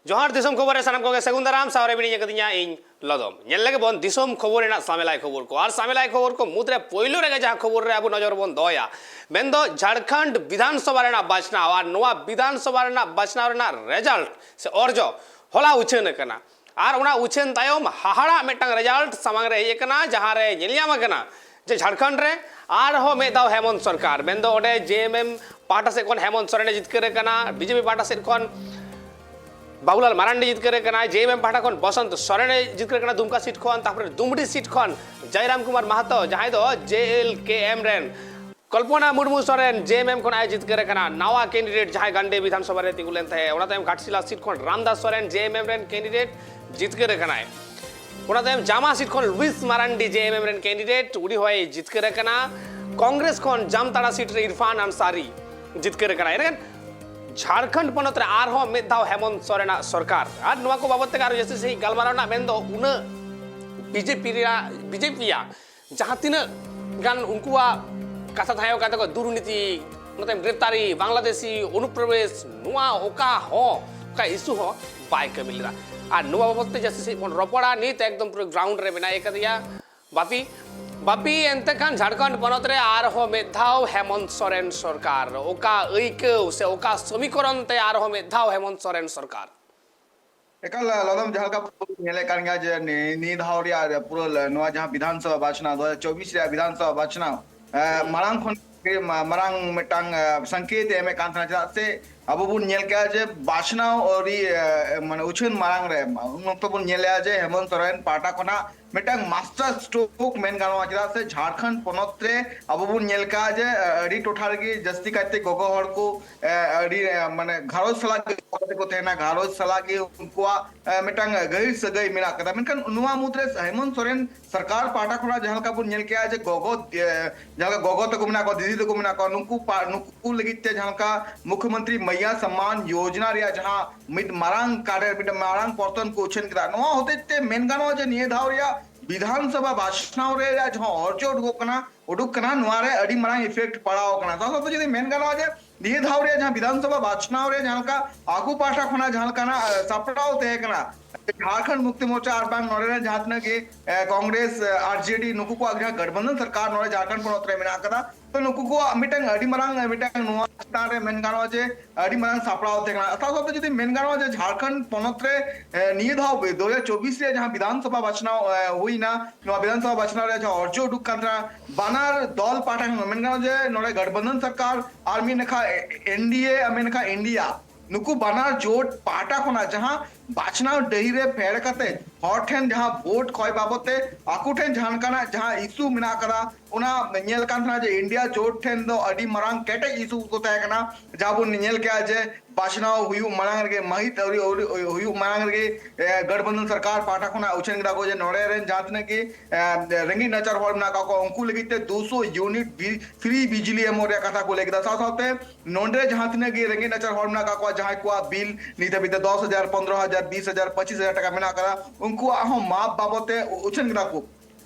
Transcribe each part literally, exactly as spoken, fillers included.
ᱡᱚᱦᱟᱨ ᱫᱤᱥᱚᱢ ᱠᱷᱚᱵᱚᱨ ᱨᱮ ᱥᱟᱱᱟᱢ ᱠᱚᱜᱮ ᱥᱟᱹᱜᱩᱱ ᱫᱟᱨᱟᱢ, ᱥᱟᱶᱨᱮ ᱢᱤᱱᱟᱹᱧ ᱟᱠᱟᱫᱤᱧᱟ ᱤᱧ ᱞᱚᱫᱚᱢ᱾ ᱧᱮᱞ ᱞᱮᱜᱮ ᱵᱚᱱ ᱫᱤᱥᱚᱢ ᱠᱷᱚᱵᱚᱨ ᱨᱮᱱᱟᱜ ᱥᱟᱢᱮᱞᱟᱭ ᱠᱷᱚᱵᱚᱨ ᱠᱚ᱾ ᱟᱨ ᱥᱟᱢᱮᱞᱟᱭ ᱠᱷᱚᱵᱚᱨ ᱠᱚ ᱢᱩᱫᱽᱨᱮ ᱯᱳᱭᱞᱳ ᱨᱮᱜᱮ ᱡᱟᱦᱟᱸ ᱠᱷᱚᱵᱚᱨ ᱨᱮ ᱟᱵᱚ ᱱᱚᱡᱚᱨ ᱵᱚᱱ ᱫᱚᱦᱚᱭᱟ, ᱢᱮᱱᱫᱚ ᱡᱷᱟᱲᱠᱷᱚᱸᱰ ᱵᱤᱫᱷᱟᱱ ᱥᱚᱵᱷᱟ ᱨᱮᱱᱟᱜ ᱵᱟᱪᱷᱱᱟᱣ᱾ ᱟᱨ ᱱᱚᱣᱟ ᱵᱤᱫᱷᱟᱱ ᱥᱚᱵᱷᱟ ᱨᱮᱱᱟᱜ ᱵᱟᱪᱷᱱᱟᱣ ᱨᱮᱱᱟᱜ ᱨᱮᱡᱟᱞᱴ ᱥᱮ ᱚᱨᱡᱚ ᱦᱚᱞᱟ ᱩᱪᱷᱟᱹᱱ ᱟᱠᱟᱱᱟ᱾ ᱟᱨ ᱚᱱᱟ ᱩᱪᱷᱟᱹᱱ ᱛᱟᱭᱚᱢ ᱦᱟᱦᱟᱲᱟᱜ ᱢᱤᱫᱴᱟᱝ ᱨᱮᱡᱟᱞᱴ ᱥᱟᱢᱟᱝ ᱨᱮ ᱦᱮᱡ ᱟᱠᱟᱱᱟ, ᱡᱟᱦᱟᱸ ᱨᱮ ᱧᱮᱞ ᱧᱟᱢ ᱟᱠᱟᱱᱟ ᱡᱮ ᱡᱷᱟᱲᱠᱷᱚᱸᱰ ᱨᱮ ᱟᱨᱦᱚᱸ ᱢᱤᱫ ᱫᱷᱟᱣ ᱦᱮᱢᱚᱱᱛ ᱥᱚᱨᱠᱟᱨ, ᱢᱮᱱᱫᱚ ᱚᱸᱰᱮ ᱡᱮ ᱮᱢ ᱮᱢ ᱯᱟᱦᱴᱟ ᱥᱮᱫ ᱠᱷᱚᱱ ᱦᱮᱢᱚᱱᱛ ᱥᱚᱨᱮᱱᱮ ᱡᱤᱛᱠᱟᱹᱨ ᱟᱠᱟᱱᱟ, ᱵᱤ ᱡᱮ ᱯᱤ ᱯᱟᱦᱴᱟ ᱥᱮᱫ ᱠᱷᱚᱱ ᱵᱟᱵᱩᱞᱟᱞ ᱢᱟᱨᱟᱱᱰᱤ ᱡᱤᱛᱠᱟᱹᱨ ᱟᱠᱟᱱᱟᱭ, ᱡᱮ ᱮᱢ ᱮᱢ ᱯᱟᱦᱴᱟ ᱠᱷᱚᱱ ᱵᱚᱥᱚᱱᱛ ᱥᱚᱨᱮᱱᱮ ᱡᱤᱛᱠᱟᱹᱨ ᱟᱠᱟᱱᱟ ᱫᱩᱢᱠᱟ ᱥᱤᱴ ᱠᱷᱚᱱ, ᱛᱟᱨᱯᱚᱨᱮ ᱫᱩᱢᱰᱤ ᱥᱤᱴ ᱠᱷᱚᱱ ᱡᱟᱭᱨᱟᱢ ᱠᱩᱢᱟᱨ ᱢᱟᱦᱟᱛᱚ, ᱡᱟᱦᱟᱸᱭ ᱫᱚ ᱡᱮ ᱮᱞ ᱠᱮ ᱮᱢ ᱨᱮᱱ, ᱠᱚᱞᱯᱚᱱᱟ ᱢᱩᱨᱢᱩ ᱥᱚᱨᱮᱱ ᱡᱮ ᱮᱢ ᱮᱢ ᱠᱷᱚᱱ ᱟᱡ ᱡᱤᱛᱠᱟᱹᱨ ᱟᱠᱟᱱᱟ, ᱱᱟᱣᱟ ᱠᱮᱱᱰᱤᱰᱮᱴ ᱡᱟᱦᱟᱸᱭ ᱜᱟᱱᱰᱮ ᱵᱤᱫᱷᱟᱱ ᱥᱚᱵᱷᱟ ᱨᱮ ᱛᱤᱸᱜᱩ ᱞᱮᱱ ᱛᱟᱦᱮᱸᱫ᱾ ᱚᱱᱟ ᱛᱟᱭᱚᱢ ᱜᱷᱟᱴᱥᱤᱞᱟ ᱥᱤᱴ ᱠᱷᱚᱱ ᱨᱟᱢᱫᱟᱥ ᱥᱚᱨᱮᱱ ᱡᱮ ᱮᱢ ᱮᱢ ᱨᱮᱱ ᱠᱮᱱᱰᱤᱰᱮᱴ ᱡᱤᱛᱠᱟᱹᱨ ᱟᱠᱟᱱᱟᱭ᱾ ᱚᱱᱟ ᱛᱟᱭᱚᱢ ᱡᱟᱢᱟ ᱥᱤᱴ ᱠᱷᱚᱱ ᱞᱩᱤᱥ ᱢᱟᱨᱟᱱᱰᱤ ᱡᱮ ᱮᱢ ᱮᱢ ᱨᱮᱱ ᱠᱮᱱᱰᱤᱰᱮᱴ, ᱩᱱᱤ ᱦᱚᱸᱭ ᱡᱤᱛᱠᱟᱹᱨ ᱟᱠᱟᱱᱟ᱾ ᱠᱚᱝᱜᱨᱮᱥ ᱠᱷᱚᱱ ᱡᱟᱢᱛᱟᱲᱟ ᱥᱤᱴ ᱨᱮ ᱤᱨᱯᱷᱟᱱ ᱟᱱᱥᱟᱨᱤ ᱡᱤᱛᱠᱟᱹᱨ ᱟᱠᱟᱱᱟᱭ᱾ ᱮᱱᱠᱷᱟᱱ ᱡᱷᱟᱲᱠᱷᱚᱸᱰ ᱯᱚᱱᱚᱛ ᱨᱮ ᱟᱨᱦᱚᱸ ᱢᱤᱫ ᱫᱷᱟᱣ ᱦᱮᱢᱚᱱᱛ ᱥᱚᱨᱮᱱᱟᱜ ᱥᱚᱨᱠᱟᱨ᱾ ᱟᱨ ᱱᱚᱣᱟ ᱠᱚ ᱵᱟᱵᱚᱫ ᱛᱮ ᱟᱨᱚ ᱡᱟᱹᱥᱛᱤ ᱥᱟᱺᱦᱤᱡ ᱜᱟᱞᱢᱟᱨᱟᱣ ᱨᱮᱱᱟᱜ, ᱢᱮᱱᱫᱚ ᱩᱱᱟᱹᱜ ᱵᱤ ᱡᱮ ᱯᱤ ᱨᱮᱭᱟᱜ, ᱵᱤ ᱡᱮ ᱯᱤ ᱭᱟᱜ ᱡᱟᱦᱟᱸ ᱛᱤᱱᱟᱹᱜ ᱜᱟᱱ ᱩᱱᱠᱩᱣᱟᱜ ᱠᱟᱛᱷᱟ ᱛᱟᱦᱮᱸ ᱠᱟᱱ ᱛᱟᱠᱚᱣᱟ, ᱫᱩᱨᱱᱤᱛᱤ, ᱚᱱᱟ ᱛᱟᱭᱚᱢ ᱜᱨᱮᱯᱛᱟᱨᱤ, ᱵᱟᱝᱞᱟᱫᱮᱥᱤ ᱚᱱᱩᱯᱨᱚᱵᱮᱥ, ᱱᱚᱣᱟ ᱚᱠᱟ ᱦᱚᱸ, ᱚᱠᱟ ᱤᱥᱩ ᱦᱚᱸ ᱵᱟᱭ ᱠᱟᱹᱢᱤ ᱞᱮᱫᱟ᱾ ᱟᱨ ᱱᱚᱣᱟ ᱵᱟᱵᱚᱫ ᱛᱮ ᱡᱟᱹᱥᱛᱤ ᱥᱟᱺᱦᱤᱡ ᱵᱚᱱ ᱨᱚᱯᱚᱲᱟ᱾ ᱱᱤᱛ ᱮᱠᱫᱚᱢ ᱯᱩᱨᱟᱹ ᱜᱨᱟᱣᱩᱱᱰ ᱨᱮ ᱢᱮᱱᱟᱭ ᱟᱠᱟᱫᱮᱭᱟ ᱵᱟᱯᱤ᱾ ᱵᱟᱯᱤ, ᱮᱱᱛᱮ ᱠᱷᱟᱱ ᱡᱷᱟᱲᱠᱷᱚᱸᱰ ᱯᱚᱱᱚᱛ ᱨᱮ ᱟᱨᱦᱚᱸ ᱢᱤᱫ ᱫᱷᱟᱣ ᱦᱮᱢᱚᱱᱛ ᱥᱚᱨᱮᱱ ᱥᱚᱨᱠᱟᱨ, ᱚᱠᱟ ᱟᱹᱭᱠᱟᱹᱣ ᱥᱮ ᱚᱠᱟ ᱥᱚᱢᱤᱠᱚᱨᱚᱱ ᱛᱮ ᱟᱨᱦᱚᱸ ᱢᱤᱫ ᱫᱷᱟᱣ ᱦᱮᱢᱚᱱᱛ ᱥᱚᱨᱮᱱ ᱥᱚᱨᱠᱟᱨ? ᱮᱠᱟᱞ, ᱞᱚᱫᱚᱢ, ᱡᱟᱦᱟᱸ ᱞᱮᱠᱟ ᱵᱚᱱ ᱧᱮᱞᱮᱫ ᱠᱟᱱ ᱜᱮᱭᱟ ᱡᱮ ᱱᱤ-, ᱱᱤᱭᱟᱹ ᱫᱷᱟᱣ ᱨᱮᱭᱟᱜ ᱯᱩᱨᱟᱹ ᱱᱚᱣᱟ ᱡᱟᱦᱟᱸ ᱵᱤᱫᱷᱟᱱ ᱥᱚᱵᱷᱟ ᱵᱟᱪᱷᱱᱟᱣ, ᱫᱩ ᱦᱟᱡᱟᱨ ᱪᱚᱵᱵᱤᱥ ᱨᱮᱭᱟᱜ ᱵᱤᱫᱷᱟᱱ ᱥᱚᱵᱷᱟ ᱵᱟᱪᱷᱱᱟᱣ, ᱮ, ᱢᱟᱲᱟᱝ ᱠᱷᱚᱱ ᱜᱮ ᱢᱟ-, ᱢᱟᱨᱟᱝ ᱢᱤᱫᱴᱟᱝ, ᱮ, ᱥᱚᱝᱠᱮᱛ ᱮ ᱮᱢᱮᱫ ᱠᱟᱱ ᱛᱟᱦᱮᱱᱟ, ᱪᱮᱫᱟᱜ ᱥᱮ ᱟᱵᱚ ᱵᱚᱱ ᱧᱮᱞ ᱠᱮᱜᱼᱟ ᱡᱮ ᱵᱟᱪᱷᱱᱟᱣ ᱟᱹᱣᱨᱤ, ᱮ, ᱢᱟᱱᱮ ᱩᱪᱷᱟᱹᱱ ᱢᱟᱲᱟᱝ ᱨᱮ, ᱩᱱ ᱚᱠᱛᱚ ᱵᱚᱱ ᱧᱮᱞ ᱞᱮᱜᱼᱟ ᱡᱮ ᱦᱮᱢᱚᱱᱛ ᱥᱚᱨᱮᱱ ᱯᱟᱦᱴᱟ ᱠᱷᱚᱱᱟᱜ ᱢᱤᱫᱴᱟᱝ ᱢᱟᱥᱴᱟᱨ ᱥᱴᱨᱳᱠ ᱢᱮᱱ ᱜᱟᱱᱚᱜᱼᱟ, ᱪᱮᱫᱟᱜ ᱥᱮ ᱡᱷᱟᱲᱠᱷᱚᱸᱰ ᱯᱚᱱᱚᱛ ᱨᱮ ᱟᱵᱚ ᱵᱚᱱ ᱧᱮᱞ ᱠᱟᱜᱼᱟ ᱡᱮ, ᱮ, ᱟᱹᱰᱤ ᱴᱚᱴᱷᱟ ᱨᱮᱜᱮ ᱡᱟᱹᱥᱛᱤ ᱠᱟᱭᱛᱮ ᱜᱚᱜᱚ ᱦᱚᱲ ᱠᱚ, ᱮ, ᱟᱹᱰᱤ, ᱮ, ᱢᱟᱱᱮ ᱜᱷᱟᱨᱚᱸᱡᱽ ᱥᱟᱞᱟᱜ ᱜᱮ ᱜᱚᱜᱚ ᱛᱟᱠᱚ ᱛᱟᱦᱮᱱᱟ, ᱜᱷᱟᱨᱚᱸᱡᱽ ᱥᱟᱞᱟᱜ ᱜᱮ ᱩᱱᱠᱩᱣᱟᱜ, ᱮ, ᱢᱤᱫᱴᱟᱝ ᱜᱟᱹᱦᱤᱨ ᱥᱟᱹᱜᱟᱹᱭ ᱢᱮᱱᱟᱜ ᱠᱟᱫᱟ᱾ ᱢᱮᱱᱠᱷᱟᱱ ᱱᱚᱣᱟ ᱢᱩᱫᱽᱨᱮ ᱦᱮᱢᱚᱱᱛ ᱥᱚᱨᱮᱱ ᱥᱚᱨᱠᱟᱨ ᱯᱟᱦᱴᱟ ᱠᱷᱚᱱᱟᱜ ᱡᱟᱦᱟᱸ ᱞᱮᱠᱟ ᱵᱚᱱ ᱧᱮᱞ ᱠᱮᱜᱼᱟ ᱡᱮ ᱜᱚᱜᱚ, ᱮ, ᱡᱟᱦᱟᱸ ᱞᱮᱠᱟ ᱜᱚᱜᱚ ᱛᱟᱠᱚ ᱢᱮᱱᱟᱜ ᱠᱚᱣᱟ, ᱫᱤᱫᱤ ᱛᱟᱠᱚ ᱢᱮᱱᱟᱜ ᱠᱚᱣᱟ, ᱱᱩᱠᱩ ᱯᱟ-, ᱱᱩᱠᱩ ᱞᱟᱹᱜᱤᱫ ᱛᱮ ᱡᱟᱦᱟᱸ ᱞᱮᱠᱟ ᱢᱩᱠᱷᱭᱚᱢᱚᱱᱛᱨᱤ ᱢᱟᱭᱭᱟ ᱥᱚᱢᱢᱟᱱ ᱭᱳᱡᱽᱱᱟ ᱨᱮᱭᱟᱜ ᱡᱟᱦᱟᱸ ᱢᱤᱫ ᱢᱟᱨᱟᱝ ᱠᱟᱰᱮᱨ, ᱢᱤᱫ ᱢᱟᱨᱟᱝ ᱯᱚᱨᱛᱚᱱ ᱠᱚ ᱩᱪᱷᱟᱹᱱ ᱠᱮᱫᱟ, ᱱᱚᱣᱟ ᱦᱚᱛᱮᱡ ᱛᱮ ᱢᱮᱱ ᱜᱟᱱᱚᱜᱼᱟ ᱡᱮ ᱱᱤᱭᱟᱹ ᱫᱷᱟᱣ ᱨᱮᱭᱟᱜ ᱵᱤᱫᱷᱟᱱ ᱥᱚᱵᱷᱟ ᱵᱟᱪᱷᱱᱟᱣ ᱨᱮ ᱡᱟᱦᱟᱸ ᱚᱨᱡᱚ ᱩᱰᱩᱠᱚᱜ ᱠᱟᱱᱟ, ᱩᱰᱩᱠ ᱠᱟᱱᱟ, ᱱᱚᱣᱟ ᱨᱮ ᱟᱹᱰᱤ ᱢᱟᱨᱟᱝ ᱤᱯᱷᱮᱠᱴ ᱯᱟᱲᱟᱣ ᱟᱠᱟᱱᱟ᱾ ᱥᱟᱶ ᱥᱟᱶᱛᱮ ᱡᱩᱫᱤ ᱢᱮᱱ ᱜᱟᱱᱚᱜᱼᱟ ᱡᱮ ᱱᱤᱭᱟᱹ ᱫᱷᱟᱣ ᱨᱮᱭᱟᱜ ᱡᱟᱦᱟᱸ ᱵᱤᱫᱷᱟᱱ ᱥᱚᱵᱷᱟ ᱵᱟᱪᱷᱱᱟᱣ ᱨᱮ ᱡᱟᱦᱟᱸ ᱞᱮᱠᱟ ᱟᱠᱚ ᱯᱟᱦᱴᱟ ᱠᱷᱚᱱᱟᱜ ᱡᱟᱦᱟᱸ ᱞᱮᱠᱟᱱᱟᱜ ᱥᱟᱯᱲᱟᱣ ᱛᱟᱦᱮᱸ ᱠᱟᱱᱟ, ᱡᱷᱟᱲᱠᱷᱚᱸᱰ ᱢᱩᱠᱛᱤ ᱢᱳᱨᱪᱟ ᱟᱨ ᱵᱟᱝ ᱱᱚᱰᱮ ᱨᱮᱱ ᱡᱟᱦᱟᱸ ᱛᱤᱱᱟᱹᱜ ᱜᱮ ᱠᱚᱝᱜᱨᱮᱥ, ᱟᱨᱡᱮᱰᱤ, ᱱᱩᱠᱩ ᱠᱚᱣᱟᱜ ᱡᱟᱦᱟᱸ ᱜᱟᱴᱵᱟᱱᱫᱷᱚᱱ ᱥᱚᱨᱠᱟᱨ ᱱᱚᱰᱮ ᱡᱷᱟᱲᱠᱷᱚᱸᱰ ᱯᱚᱱᱚᱛ ᱨᱮ ᱢᱮᱱᱟᱜ ᱟᱠᱟᱫᱟ, ᱛᱚ ᱱᱩᱠᱩ ᱠᱚᱣᱟᱜ ᱢᱤᱫᱴᱟᱝ ᱟᱹᱰᱤ ᱢᱟᱨᱟᱝ ᱢᱤᱫᱴᱟᱝ ᱱᱚᱣᱟ ᱪᱮᱛᱟᱱ ᱨᱮ ᱢᱮᱱ ᱜᱟᱱᱚᱜᱼᱟ ᱡᱮ ᱟᱹᱰᱤ ᱢᱟᱨᱟᱝ ᱥᱟᱯᱲᱟᱣ ᱛᱟᱦᱮᱸ ᱠᱟᱱᱟ᱾ ᱥᱟᱶ ᱥᱟᱶᱛᱮ ᱡᱩᱫᱤ ᱢᱮᱱ ᱜᱟᱱᱚᱜᱼᱟ ᱡᱮ ᱡᱷᱟᱲᱠᱷᱚᱸᱰ ᱯᱚᱱᱚᱛ ᱨᱮ ᱱᱤᱭᱟᱹ ᱫᱷᱟᱣ ᱫᱩ ᱦᱟᱡᱟᱨ ᱪᱚᱵᱵᱤᱥ ᱨᱮ ᱡᱟᱦᱟᱸ ᱵᱤᱫᱷᱟᱱ ᱥᱚᱵᱷᱟ ᱵᱟᱪᱷᱱᱟᱣ ᱦᱩᱭᱱᱟ, ᱱᱚᱣᱟ ᱵᱤᱫᱷᱟᱱ ᱥᱚᱵᱷᱟ ᱵᱟᱪᱷᱱᱟᱣ ᱨᱮ ᱡᱟᱦᱟᱸ ᱚᱨᱡᱚ ᱩᱰᱩᱠ ᱠᱟᱱ ᱛᱟᱦᱮᱸᱱᱟ, ᱵᱟᱱᱟᱨ ᱫᱚᱞ ᱯᱟᱦᱴᱟ ᱠᱷᱚᱱ ᱢᱮᱱ ᱜᱟᱱᱚᱜᱼᱟ ᱡᱮ ᱱᱚᱰᱮ ᱜᱟᱴᱵᱟᱱᱫᱷᱚᱱ ᱥᱚᱨᱠᱟᱨ ᱟᱨ ᱢᱤᱫ ᱱᱟᱠᱷᱟ ᱮᱱᱰᱤᱮ ᱟᱨ ᱢᱤᱫ ᱱᱟᱠᱷᱟ ᱤᱱᱰᱤᱭᱟ, ᱱᱩᱠᱩ ᱵᱟᱱᱟᱨ ᱡᱳᱴ ᱯᱟᱦᱴᱟ ᱠᱷᱚᱱᱟᱜ ᱡᱟᱦᱟᱸ ᱵᱟᱪᱷᱱᱟᱣ ᱰᱟᱹᱦᱤ ᱨᱮ ᱯᱷᱮᱰ ᱠᱟᱛᱮ ᱦᱚᱲ ᱴᱷᱮᱱ ᱡᱟᱦᱟᱸ ᱵᱷᱳᱴ ᱠᱷᱚᱭ ᱵᱟᱵᱚᱛ ᱛᱮ ᱟᱠᱚ ᱴᱷᱮᱱ ᱡᱟᱦᱟᱸ ᱞᱮᱠᱟᱱᱟᱜ ᱡᱟᱦᱟᱸ ᱤᱥᱩ ᱢᱮᱱᱟᱜ ᱟᱠᱟᱫᱟ, ᱚᱱᱟ ᱧᱮᱞ ᱠᱟᱱ ᱛᱟᱦᱮᱱᱟ ᱡᱮ ᱤᱱᱰᱤᱭᱟ ᱡᱳᱴ ᱴᱷᱮᱱ ᱫᱚ ᱟᱹᱰᱤ ᱢᱟᱨᱟᱝ ᱠᱮᱴᱮᱡ ᱤᱥᱩ ᱠᱚ ᱛᱟᱦᱮᱸ ᱠᱟᱱᱟ᱾ ᱡᱟᱦᱟᱸ ᱵᱚᱱ ᱧᱮᱞ ᱠᱮᱜᱼᱟ ᱡᱮ ᱵᱟᱪᱷᱱᱟᱣ ᱦᱩᱭᱩᱜ ᱢᱟᱲᱟᱝ ᱨᱮᱜᱮ, ᱢᱟᱹᱦᱤᱛ ᱟᱹᱣᱨᱤ ᱟᱹᱣᱨᱤ ᱦᱩᱭᱩᱜ ᱢᱟᱲᱟᱝ ᱨᱮᱜᱮ ᱜᱟᱴᱵᱟᱱᱫᱷᱚᱱ ᱥᱚᱨᱠᱟᱨ ᱯᱟᱦᱴᱟ ᱠᱷᱚᱱᱟᱜ ᱩᱪᱷᱟᱹᱱ ᱠᱮᱫᱟ ᱠᱚ ᱡᱮ ᱱᱚᱰᱮ ᱨᱮᱱ ᱡᱟᱦᱟᱸ ᱛᱤᱱᱟᱹᱜ ᱜᱮ ᱨᱮᱸᱜᱮᱡ ᱱᱟᱪᱟᱨ ᱦᱚᱲ ᱢᱮᱱᱟᱜ ᱠᱟᱜ ᱠᱚᱣᱟ, ᱩᱱᱠᱩ ᱞᱟᱹᱜᱤᱫ ᱛᱮ ᱫᱩᱥᱚ ᱤᱭᱩᱱᱤᱴ ᱯᱷᱨᱤ ᱵᱤᱡᱽᱞᱤ ᱮᱢᱚᱜ ᱨᱮᱭᱟᱜ ᱠᱟᱛᱷᱟ ᱠᱚ ᱞᱟᱹᱭ ᱠᱮᱫᱟ᱾ ᱥᱟᱶ ᱥᱟᱶᱛᱮ ᱱᱚᱰᱮ ᱡᱟᱦᱟᱸ ᱛᱤᱱᱟᱹᱜ ᱜᱮ ᱨᱮᱸᱜᱮᱡ ᱱᱟᱪᱟᱨ ᱦᱚᱲ ᱢᱮᱱᱟᱜ ᱠᱟᱜ ᱠᱚᱣᱟ, ᱡᱟᱦᱟᱸᱭ ᱠᱚᱣᱟᱜ ᱵᱤᱞ ᱱᱤᱛ ᱦᱟᱹᱵᱤᱡ ᱛᱮ ᱫᱚᱥ ᱦᱟᱡᱟᱨ, ᱯᱚᱱᱫᱽᱨᱚ ᱦᱟᱡᱟᱨ, ᱵᱤᱥ ᱦᱟᱡᱟᱨ, ᱯᱚᱸᱪᱤᱥ ᱦᱟᱡᱟᱨ ᱴᱟᱠᱟ ᱢᱮᱱᱟᱜ ᱠᱟᱫᱟ, ᱩᱱᱠᱩᱣᱟᱜ ᱦᱚᱸ ᱢᱟᱯ ᱵᱟᱵᱚᱛ ᱛᱮ ᱩᱪᱷᱟᱹᱱ ᱠᱮᱫᱟ ᱠᱚ᱾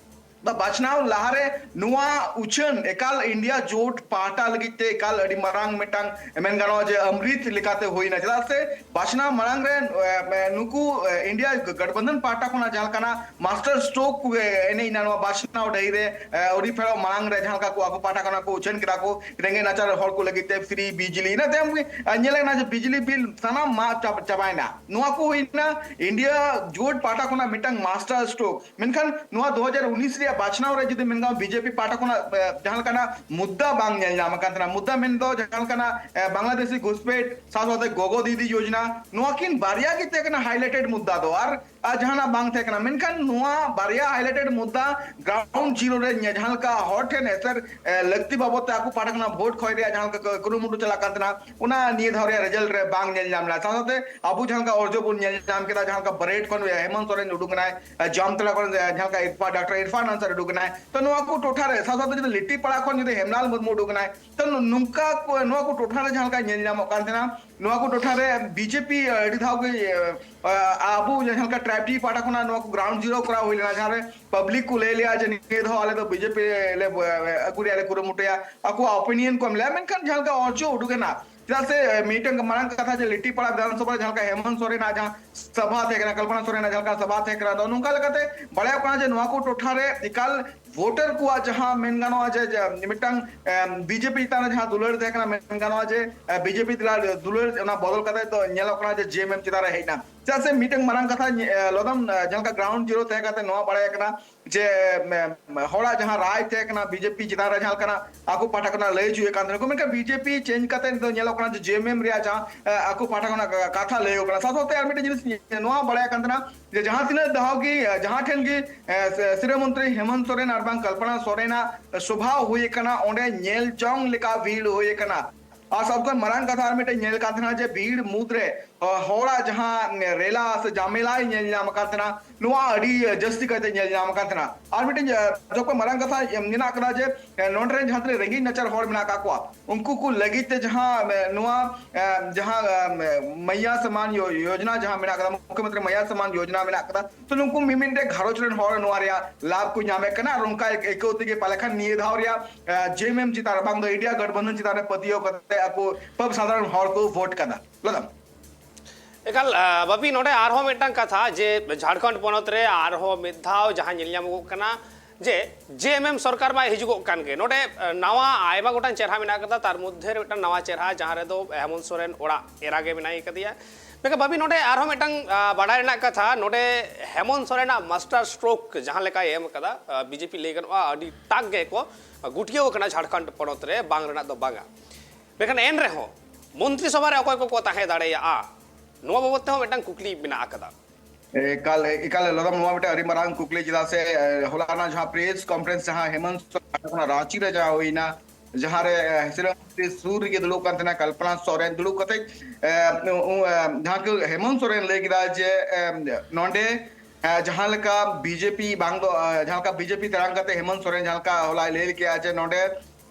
ᱵᱟᱪᱷᱱᱟᱣ ᱞᱟᱦᱟᱨᱮ ᱱᱚᱣᱟ ᱩᱪᱷᱟᱹᱱ ᱮᱠᱟᱞ ᱤᱱᱰᱤᱭᱟ ᱡᱳᱴ ᱯᱟᱦᱴᱟ ᱞᱟᱹᱜᱤᱫ ᱛᱮ ᱮᱠᱟᱞ ᱟᱹᱰᱤ ᱢᱟᱨᱟᱝ ᱢᱤᱫᱴᱟᱝ ᱢᱮᱱ ᱜᱟᱱᱚᱜᱼᱟ ᱡᱮ ᱟᱢᱨᱤᱛ ᱞᱮᱠᱟᱛᱮ ᱦᱩᱭᱱᱟ᱾ ᱪᱮᱫᱟᱜ ᱥᱮ ᱵᱟᱪᱷᱱᱟᱣ ᱢᱟᱲᱟᱝ ᱨᱮ ᱱᱩᱠᱩ ᱤᱱᱰᱤᱭᱟ ᱜᱟᱴᱵᱟᱱᱫᱷᱚᱱ ᱯᱟᱦᱴᱟ ᱠᱷᱚᱱᱟᱜ ᱡᱟᱦᱟᱸ ᱞᱮᱠᱟᱱᱟᱜ ᱢᱟᱥᱴᱟᱨ ᱥᱴᱨᱳᱠ ᱠᱚ ᱮᱱᱮᱡ ᱮᱱᱟ ᱱᱚᱣᱟ ᱵᱟᱪᱷᱱᱟᱣ ᱰᱟᱹᱦᱤ ᱨᱮ ᱩᱨᱤ ᱯᱷᱮᱨᱟᱣ ᱢᱟᱲᱟᱝ ᱨᱮ ᱡᱟᱦᱟᱸ ᱞᱮᱠᱟ ᱠᱚ ᱟᱠᱚ ᱯᱟᱦᱴᱟ ᱠᱷᱚᱱᱟᱜ ᱠᱚ ᱩᱪᱷᱟᱹᱱ ᱠᱮᱫᱟ ᱠᱚ ᱨᱮᱸᱜᱮᱡ ᱱᱟᱪᱟᱨ ᱦᱚᱲ ᱠᱚ ᱞᱟᱹᱜᱤᱫ ᱛᱮ ᱯᱷᱨᱤ ᱵᱤᱡᱽᱞᱤ, ᱤᱱᱟᱹ ᱛᱟᱭᱚᱢ ᱜᱮ ᱧᱮᱞ ᱠᱟᱱᱟ ᱡᱮ ᱵᱤᱡᱽᱞᱤ ᱵᱤᱞ ᱥᱟᱱᱟᱢ ᱢᱟᱜ ᱪᱟᱵᱟᱭᱮᱱᱟ᱾ ᱱᱚᱣᱟ ᱠᱚ ᱦᱩᱭᱱᱟ ᱤᱱᱰᱤᱭᱟ ᱡᱳᱴ ᱯᱟᱦᱴᱟ ᱠᱷᱚᱱᱟᱜ ᱢᱤᱫᱴᱟᱝ ᱢᱟᱥᱴᱟᱨ ᱥᱴᱨᱳᱠ᱾ ᱢᱮᱱᱠᱷᱟᱱ ᱱᱚᱣᱟ ᱫᱩ ᱦᱟᱡᱟᱨ ᱩᱱᱤᱥ ᱨᱮᱭᱟᱜ ᱵᱟᱪᱷᱱᱟᱣ ᱨᱮ ᱡᱩᱫᱤ ᱢᱮᱱ ᱜᱟᱱᱚᱜᱼᱟ, ᱵᱤᱡᱮᱯᱤ ᱯᱟᱦᱴᱟ ᱠᱷᱚᱱᱟᱜ ᱡᱟᱦᱟᱸ ᱞᱮᱠᱟᱱᱟᱜ ᱢᱩᱫᱽᱫᱟ ᱵᱟᱝ ᱧᱮᱞ ᱧᱟᱢ ᱟᱠᱟᱱ ᱛᱟᱦᱮᱱᱟ᱾ ᱢᱩᱫᱽᱫᱟ ᱢᱮᱱᱫᱚ ᱡᱟᱦᱟᱸ ᱞᱮᱠᱟᱱᱟᱜ ᱵᱟᱝᱞᱟᱫᱮᱥᱤ ᱜᱷᱩᱥᱯᱮᱴ, ᱥᱟᱶ ᱥᱟᱶᱛᱮ ᱜᱚᱜᱚ ᱫᱤᱫᱤ ᱭᱳᱡᱽᱱᱟ, ᱱᱚᱣᱟ ᱠᱤᱱ ᱵᱟᱨᱭᱟ ᱜᱮ ᱛᱟᱦᱮᱸ ᱠᱟᱱᱟ ᱦᱟᱭᱞᱟᱭᱴᱮᱰ ᱢᱩᱫᱽᱫᱟ ᱫᱚ, ᱟᱨ ᱟᱨ ᱡᱟᱦᱟᱱᱟᱜ ᱵᱟᱝ ᱛᱟᱦᱮᱸ ᱠᱟᱱᱟ᱾ ᱢᱮᱱᱠᱷᱟᱱ ᱱᱚᱣᱟ ᱵᱟᱨᱭᱟ ᱦᱟᱭᱞᱟᱭᱴᱮᱰ ᱢᱩᱫᱽᱫᱟ ᱜᱨᱟᱣᱩᱱᱰ ᱡᱤᱨᱳ ᱨᱮ ᱡᱟᱦᱟᱸ ᱞᱮᱠᱟ ᱦᱚᱲ ᱴᱷᱮᱱ ᱮᱥᱮᱨ ᱞᱟᱹᱠᱛᱤ ᱵᱟᱵᱚᱛ ᱛᱮ ᱟᱠᱚ ᱯᱟᱦᱴᱟ ᱠᱷᱚᱱᱟᱜ ᱵᱷᱳᱴ ᱠᱷᱚᱭ ᱨᱮᱭᱟᱜ ᱡᱟᱦᱟᱸ ᱞᱮᱠᱟ ᱠᱩᱨᱩᱢᱩᱴᱩ ᱪᱟᱞᱟᱜ ᱠᱟᱱ ᱛᱟᱦᱮᱱᱟ, ᱚᱱᱟ ᱱᱤᱭᱟᱹ ᱫᱷᱟᱣ ᱨᱮᱭᱟᱜ ᱨᱮᱡᱟᱞᱴ ᱨᱮ ᱵᱟᱝ ᱧᱮᱞ ᱧᱟᱢ ᱞᱮᱱᱟ᱾ ᱥᱟᱶ ᱥᱟᱶᱛᱮ ᱟᱵᱚ ᱡᱟᱦᱟᱸ ᱞᱮᱠᱟ ᱚᱨᱡᱚ ᱵᱚᱱ ᱧᱮᱞ ᱧᱟᱢ ᱠᱮᱫᱟ, ᱡᱟᱦᱟᱸ ᱞᱮᱠᱟ ᱵᱟᱨᱮᱴ ᱠᱷᱚᱱ ᱦᱮᱢᱚᱱᱛ ᱥᱚᱨᱮᱱ ᱩᱰᱩᱠ ᱮᱱᱟᱭ, ᱡᱟᱢᱛᱟᱲᱟ ᱠᱷᱚᱱ ᱡᱟᱦᱟᱸ ᱞᱮᱠᱟ ᱤᱨᱯᱷᱟ-, ᱰᱟᱠᱛᱟᱨ ᱤᱨᱯᱷᱟᱱ ᱟᱱᱥᱟᱨ ᱩᱰᱩᱠ ᱮᱱᱟᱭ, ᱛᱚ ᱱᱚᱣᱟ ᱠᱚ ᱴᱚᱴᱷᱟ ᱨᱮ, ᱥᱟᱶ ᱥᱟᱶᱛᱮ ᱡᱩᱫᱤ ᱞᱤᱴᱤᱯᱟᱲᱟ ᱠᱷᱚᱱ ᱡᱩᱫᱤ ᱦᱮᱢᱞᱟᱞ ᱢᱩᱨᱢᱩ ᱩᱰᱩᱠ ᱮᱱᱟᱭ, ᱛᱚ ᱱᱚᱝᱠᱟ ᱠᱚ, ᱱᱚᱣᱟ ᱠᱚ ᱴᱚᱴᱷᱟ ᱨᱮ ᱡᱟᱦᱟᱸ ᱞᱮᱠᱟ ᱧᱮᱞ ᱧᱟᱢᱚᱜ ᱠᱟᱱ ᱛᱟᱦᱮᱱᱟ, ᱱᱚᱣᱟ ᱠᱚ ᱴᱚᱴᱷᱟ ᱨᱮ ᱵᱤᱡᱮᱯᱤ ᱟᱹᱰᱤ ᱫᱷᱟᱣ ᱜᱮ, ᱟᱵᱚ ᱡᱟᱦᱟᱸ ᱞᱮᱠᱟ ᱴᱨᱟᱭᱤᱵᱽ ᱴᱤ ᱯᱟᱦᱴᱟ ᱠᱷᱚᱱᱟᱜ ᱱᱚᱣᱟ ᱠᱚ ᱜᱨᱟᱣᱩᱱᱰ ᱡᱤᱨᱳ ᱠᱚᱨᱟᱣ ᱦᱩᱭ ᱞᱮᱱᱟ, ᱡᱟᱦᱟᱸ ᱨᱮ ᱯᱟᱵᱽᱞᱤᱠ ᱠᱚ ᱞᱟᱹᱭ ᱞᱮᱜᱼᱟ ᱡᱮ ᱱᱤᱭᱟᱹ ᱫᱷᱟᱣ ᱟᱞᱮ ᱫᱚ ᱵᱤᱡᱮᱯᱤ ᱞᱮ ᱟᱹᱜᱩ ᱨᱮᱭᱟᱜ ᱞᱮ ᱠᱩᱨᱩᱢᱩᱴᱩᱭᱟ, ᱟᱠᱚᱣᱟᱜ ᱚᱯᱤᱱᱤᱭᱚᱱ ᱠᱚ ᱮᱢ ᱞᱮᱜᱼᱟ, ᱢᱮᱱᱠᱷᱟᱱ ᱡᱟᱦᱟᱸ ᱞᱮᱠᱟ ᱚᱨᱡᱚ ᱩᱰᱩᱠ ᱮᱱᱟ, ᱪᱮᱫᱟᱜ ᱥᱮ ᱢᱤᱫᱴᱟᱝ ᱢᱟᱨᱟᱝ ᱠᱟᱛᱷᱟ ᱡᱮ ᱞᱤᱴᱤᱯᱟᱲᱟ ᱵᱤᱫᱷᱟᱱᱥᱚᱵᱷᱟ ᱨᱮ ᱡᱟᱦᱟᱸ ᱞᱮᱠᱟ ᱦᱮᱢᱚᱱᱛ ᱥᱚᱨᱮᱱᱟᱜ ᱡᱟᱦᱟᱸ ᱥᱚᱵᱷᱟ ᱛᱟᱦᱮᱸ ᱠᱟᱱᱟ, ᱠᱚᱞᱯᱚᱱᱟ ᱥᱚᱨᱮᱱᱟᱜ ᱡᱟᱦᱟᱸ ᱞᱮᱠᱟ ᱥᱚᱵᱷᱟ ᱛᱟᱦᱮᱸ ᱠᱟᱱᱟ, ᱛᱚ ᱱᱚᱝᱠᱟ ᱞᱮᱠᱟᱛᱮ ᱵᱟᱲᱟᱭᱚᱜ ᱠᱟᱱᱟ ᱡᱮ ᱱᱚᱣᱟ ᱠᱚ ᱴᱚᱴᱷᱟ ᱨᱮ ᱮᱠᱟᱞ ᱵᱷᱳᱴᱟᱨ ᱠᱚᱣᱟᱜ ᱡᱟᱦᱟᱸ ᱢᱮᱱ ᱜᱟᱱᱚᱜᱼᱟ ᱡᱮ, ᱡᱮ ᱢᱤᱫᱴᱟᱝ, ᱮᱢ, ᱵᱤᱡᱮᱯᱤ ᱪᱮᱛᱟᱱ ᱨᱮ ᱡᱟᱦᱟᱸ ᱫᱩᱞᱟᱹᱲ ᱛᱟᱦᱮᱸ ᱠᱟᱱᱟ, ᱢᱮᱱ ᱜᱟᱱᱚᱜᱼᱟ ᱡᱮ, ᱮ, ᱵᱤᱡᱮᱯᱤ ᱛᱟᱞᱟ ᱫᱩᱞᱟᱹᱲ, ᱚᱱᱟ ᱵᱚᱫᱚᱞ ᱠᱟᱛᱮ ᱫᱚ ᱧᱮᱞᱚᱜ ᱠᱟᱱᱟ ᱡᱮ ᱡᱮ ᱮᱢ ᱮᱢ ᱪᱮᱛᱟᱱ ᱨᱮ ᱦᱮᱡ ᱮᱱᱟ᱾ ᱪᱮᱫᱟᱜ ᱥᱮ ᱢᱤᱫᱴᱟᱝ ᱢᱟᱨᱟᱝ ᱠᱟᱛᱷᱟ, ᱮ, ᱞᱚᱫᱚᱢ, ᱮ, ᱡᱟᱦᱟᱸ ᱞᱮᱠᱟ ᱜᱨᱟᱣᱩᱱᱰ ᱡᱤᱨᱳ ᱛᱟᱦᱮᱸ ᱠᱟᱛᱮ ᱱᱚᱣᱟ ᱵᱟᱲᱟᱭ ᱠᱟᱱᱟ ᱡᱮ, ᱮᱢ, ᱮᱢ, ᱦᱚᱲᱟᱜ ᱡᱟᱦᱟᱸ ᱨᱟᱭ ᱛᱟᱦᱮᱸ ᱠᱟᱱᱟ ᱵᱤᱡᱮᱯᱤ ᱪᱮᱛᱟᱱ ᱨᱮ ᱡᱟᱦᱟᱸ ᱞᱮᱠᱟᱱᱟᱜ ᱟᱠᱚ ᱯᱟᱦᱴᱟ ᱠᱷᱚᱱᱟᱜ ᱞᱟᱹᱭ ᱦᱚᱪᱚᱭᱮᱫ ᱠᱟᱱ ᱛᱟᱦᱮᱸ ᱠᱚ, ᱢᱮᱱᱠᱷᱟᱱ ᱵᱤᱡᱮᱯᱤ ᱪᱮᱧᱡᱽ ᱠᱟᱛᱮ ᱱᱤᱛᱚᱜ ᱧᱮᱞᱚᱜ ᱠᱟᱱᱟ ᱡᱮ ᱡᱮ ᱮᱢ ᱮᱢ ᱨᱮᱭᱟᱜ ᱡᱟᱦᱟᱸ, ᱮ, ᱟᱠᱚ ᱯᱟᱦᱴᱟ ᱠᱷᱚᱱᱟᱜ ᱠᱟ-, ᱠᱟᱛᱷᱟ ᱞᱟᱹᱭ ᱦᱩᱭᱩᱜ ᱠᱟᱱᱟ᱾ ᱥᱟᱶ ᱥᱟᱶᱛᱮ ᱟᱨ ᱢᱤᱫᱴᱮᱱ ᱡᱤᱱᱤᱥ ᱱᱚᱣᱟ ᱵᱟᱲᱟᱭ ᱠᱟᱱ ᱛᱟᱦᱮᱱᱟ ᱡᱮ ᱡᱟᱦᱟᱸ ᱛᱤᱱᱟᱹᱜ ᱫᱷᱟᱣ ᱜᱮ, ᱮ, ᱡᱟᱦᱟᱸ ᱴᱷᱮᱱ ᱜᱮ, ᱮ, ᱥᱮ-, ᱥᱤᱨᱟᱹ ᱢᱚᱱᱛᱨᱤ ᱦᱮᱢᱚᱱᱛ ᱥᱚᱨᱮᱱ ᱟᱨ ᱵᱟᱝ ᱠᱚᱞᱯᱚᱱᱟ ᱥᱚᱨᱮᱱᱟᱜ ᱥᱚᱵᱷᱟ ᱦᱩᱭ ᱟᱠᱟᱱᱟ, ᱚᱸᱰᱮ ᱧᱮᱞ ᱡᱚᱝ ᱞᱮᱠᱟ ᱵᱷᱤᱲ ᱦᱩᱭ ᱟᱠᱟᱱᱟ᱾ ᱟᱨ ᱥᱟᱵ ᱠᱟᱜ ᱢᱟᱨᱟᱝ ᱠᱟᱛᱷᱟ ᱟᱨ ᱢᱤᱫᱴᱮᱱ ᱧᱮᱞ ᱠᱟᱱ ᱛᱟᱦᱮᱱᱟ ᱡᱮ ᱵᱷᱤᱲ ᱢᱩᱫᱽᱨᱮ, ᱚ, ᱦᱚᱲᱟᱜ ᱡᱟᱦᱟᱸ ᱨᱮᱞᱟ ᱥᱮ ᱡᱟᱢᱮᱞᱟᱭ ᱧᱮᱞ ᱧᱟᱢ ᱟᱠᱟᱱ ᱛᱟᱦᱮᱱᱟ, ᱱᱚᱣᱟ ᱟᱹᱰᱤ ᱡᱟᱹᱥᱛᱤ ᱠᱟᱭᱛᱮ ᱧᱮᱞ ᱧᱟᱢ ᱟᱠᱟᱱ ᱛᱟᱦᱮᱱᱟ᱾ ᱟᱨ ᱢᱤᱫᱴᱮᱱ, ᱮ, ᱡᱚᱛᱚ ᱠᱷᱚᱱ ᱢᱟᱨᱟᱝ ᱠᱟᱛᱷᱟ ᱢᱮᱱᱟᱜ ᱠᱟᱫᱟ ᱡᱮ, ᱮ, ᱱᱚᱰᱮ ᱨᱮᱱ ᱡᱟᱦᱟᱸ ᱛᱤᱱᱟᱹᱜ ᱨᱮᱸᱜᱮᱡ ᱱᱟᱪᱟᱨ ᱦᱚᱲ ᱢᱮᱱᱟᱜ ᱟᱠᱟᱫ ᱠᱚᱣᱟ, ᱩᱱᱠᱩ ᱠᱚ ᱞᱟᱹᱜᱤᱫ ᱛᱮ ᱡᱟᱦᱟᱸ, ᱮ, ᱱᱚᱣᱟ, ᱮ, ᱡᱟᱦᱟᱸ, ᱮ, ᱢᱟᱭᱭᱟ ᱥᱟᱢᱟᱱ ᱭᱳ-, ᱭᱳᱡᱽᱱᱟ ᱡᱟᱦᱟᱸ ᱢᱮᱱᱟᱜ ᱠᱟᱫᱟ, ᱢᱩᱠᱷᱭᱚᱢᱚᱱᱛᱨᱤ ᱢᱟᱭᱭᱟ ᱥᱟᱢᱟᱱ ᱭᱳᱡᱽᱱᱟ ᱢᱮᱱᱟᱜ ᱠᱟᱫᱟ, ᱛᱚ ᱱᱩᱠᱩ ᱢᱤᱢᱤᱫᱴᱮᱡ ᱜᱷᱟᱨᱚᱸᱡᱽ ᱨᱮᱱ ᱦᱚᱲ ᱱᱚᱣᱟ ᱨᱮᱭᱟᱜ ᱞᱟᱵᱷ ᱠᱚ ᱧᱟᱢᱮᱫ ᱠᱟᱱᱟ᱾ ᱟᱨ ᱚᱱᱠᱟ ᱟᱹᱭᱠᱟᱹᱣ ᱛᱮᱜᱮ ᱯᱟᱞᱮ ᱠᱷᱟᱱ ᱱᱤᱭᱟᱹ ᱫᱷᱟᱣ ᱨᱮᱭᱟᱜ, ᱮ, ᱡᱮ ᱮᱢ ᱮᱢ ᱪᱮᱛᱟᱱ ᱨᱮ ᱵᱟᱝ ᱫᱚ ᱤᱱᱰᱤᱭᱟ ᱜᱚᱴᱵᱚᱱᱫᱷᱚᱱ ᱪᱮᱛᱟᱱ ᱨᱮ ᱯᱟᱹᱛᱭᱟᱹᱣ ᱠᱟᱛᱮ ᱟᱠᱚ ᱯᱟᱹᱵ ᱥᱟᱫᱷᱟᱨᱚᱱ ᱦᱚᱲ ᱠᱚ ᱵᱷᱳᱴ ᱠᱟᱫᱟ᱾ ᱞᱚᱫᱚᱢ᱾ ᱮᱠᱟᱞ, ᱟ, ᱵᱟᱯᱤ, ᱱᱚᱰᱮ ᱟᱨᱦᱚᱸ ᱢᱤᱫᱴᱟᱝ ᱠᱟᱛᱷᱟ ᱡᱮ ᱡᱷᱟᱲᱠᱷᱚᱸᱰ ᱯᱚᱱᱚᱛ ᱨᱮ ᱟᱨᱦᱚᱸ ᱢᱤᱫ ᱫᱷᱟᱣ ᱡᱟᱦᱟᱸ ᱧᱮᱞ ᱧᱟᱢᱚᱜᱚᱜ ᱠᱟᱱᱟ ᱡᱮ ᱡᱮ ᱮᱢ ᱮᱢ ᱥᱚᱨᱠᱟᱨ ᱢᱟᱭ ᱦᱤᱡᱩᱜᱚᱜ ᱠᱟᱱ ᱜᱮ᱾ ᱱᱚᱰᱮ, ᱟ, ᱱᱟᱣᱟ ᱟᱭᱢᱟ ᱜᱚᱴᱟᱝ ᱪᱮᱦᱨᱟ ᱢᱮᱱᱟᱜ ᱠᱟᱫᱟ, ᱛᱟᱨ ᱢᱚᱫᱽᱫᱷᱮ ᱨᱮ ᱢᱤᱫᱴᱟᱝ ᱱᱟᱣᱟ ᱪᱮᱦᱨᱟ ᱡᱟᱦᱟᱸ ᱨᱮᱫᱚ ᱦᱮᱢᱚᱱᱛ ᱥᱚᱨᱮᱱ ᱚᱲᱟᱜ ᱮᱨᱟ ᱜᱮ ᱢᱮᱱᱟᱭ ᱠᱟᱫᱮᱭᱟ᱾ ᱢᱮᱱᱠᱷᱟᱱ ᱵᱟᱯᱤ, ᱱᱚᱰᱮ ᱟᱨᱦᱚᱸ ᱢᱤᱫᱴᱟᱝ, ᱟ, ᱵᱟᱰᱟᱭ ᱨᱮᱱᱟᱜ ᱠᱟᱛᱷᱟ, ᱱᱚᱰᱮ ᱦᱮᱢᱚᱱᱛ ᱥᱚᱨᱮᱱᱟᱜ ᱢᱟᱥᱴᱟᱨ ᱥᱴᱨᱳᱠ ᱡᱟᱦᱟᱸ ᱞᱮᱠᱟᱭ ᱮᱢ ᱠᱟᱫᱟ, ᱟ, ᱵᱤᱡᱮᱯᱤ ᱞᱟᱹᱭ ᱜᱟᱱᱚᱜᱼᱟ ᱟᱹᱰᱤ ᱴᱟᱠ ᱜᱮᱠᱚ ᱜᱩᱴᱭᱟᱹᱣ ᱠᱟᱱᱟ ᱡᱷᱟᱲᱠᱷᱚᱸᱰ ᱯᱚᱱᱚᱛ ᱨᱮ, ᱵᱟᱝ ᱨᱮᱱᱟᱜ ᱫᱚ ᱵᱟᱝᱟ᱾ ᱢᱮᱱᱠᱷᱟᱱ ᱮᱱ ᱨᱮᱦᱚᱸ ᱢᱚᱱᱛᱨᱤ ᱥᱚᱵᱷᱟ ᱨᱮ ᱚᱠᱚᱭ ᱠᱚᱠᱚ ᱛᱟᱦᱮᱸ ᱫᱟᱲᱮᱭᱟᱜᱼᱟ, ᱱᱚᱣᱟ ᱵᱟᱵᱚᱫ ᱛᱮᱦᱚᱸ ᱢᱤᱫᱴᱟᱝ ᱠᱩᱠᱞᱤ ᱢᱮᱱᱟᱜ ᱟᱠᱟᱫᱟ᱾ ᱮᱠᱟᱞ, ᱮᱠᱟᱞ ᱞᱚᱫᱚᱢ, ᱱᱚᱣᱟ ᱢᱤᱫᱴᱟᱝ ᱟᱹᱰᱤ ᱢᱟᱨᱟᱝ ᱠᱩᱠᱞᱤ, ᱪᱮᱫᱟᱜ ᱥᱮ, ᱮ, ᱦᱚᱞᱟᱱᱟᱜ ᱡᱟᱦᱟᱸ ᱯᱨᱮᱥ ᱠᱚᱱᱯᱷᱟᱨᱮᱱᱥ ᱡᱟᱦᱟᱸ ᱦᱮᱢᱚᱱᱛ ᱥᱚᱨᱮᱱ ᱯᱟᱦᱴᱟ ᱠᱷᱚᱱᱟᱜ ᱨᱟᱸᱪᱤ ᱨᱮ ᱡᱟᱦᱟᱸ ᱦᱩᱭᱱᱟ, ᱡᱟᱦᱟᱸ ᱨᱮ, ᱮ, ᱥᱤᱨᱟᱹ ᱢᱚᱱᱛᱨᱤ ᱥᱩᱨ ᱨᱮᱜᱮ ᱫᱩᱲᱩᱵ ᱠᱟᱱ ᱛᱟᱦᱮᱱᱟ ᱠᱚᱞᱯᱚᱱᱟ ᱥᱚᱨᱮᱱ, ᱫᱩᱲᱩᱵ ᱠᱟᱛᱮ, ᱮ, ᱩ-, ᱮ, ᱡᱟᱦᱟᱸ ᱠᱚ ᱦᱮᱢᱚᱱᱛ ᱥᱚᱨᱮᱱ ᱞᱟᱹᱭ ᱠᱮᱫᱟ ᱡᱮ, ᱮ, ᱱᱚᱰᱮ, ᱮ, ᱡᱟᱦᱟᱸ ᱞᱮᱠᱟ ᱵᱤᱡᱮᱯᱤ ᱵᱟᱝ ᱫᱚ, ᱮ, ᱡᱟᱦᱟᱸ ᱞᱮᱠᱟ ᱵᱤᱡᱮᱯᱤ ᱛᱮᱲᱟᱝ ᱠᱟᱛᱮ ᱦᱮᱢᱚᱱᱛ ᱥᱚᱨᱮᱱ ᱡᱟᱦᱟᱸ ᱞᱮᱠᱟ ᱦᱚᱞᱟᱭ ᱞᱟᱹᱭ ᱠᱮᱜᱼᱟ ᱡᱮ ᱱᱚᱰᱮ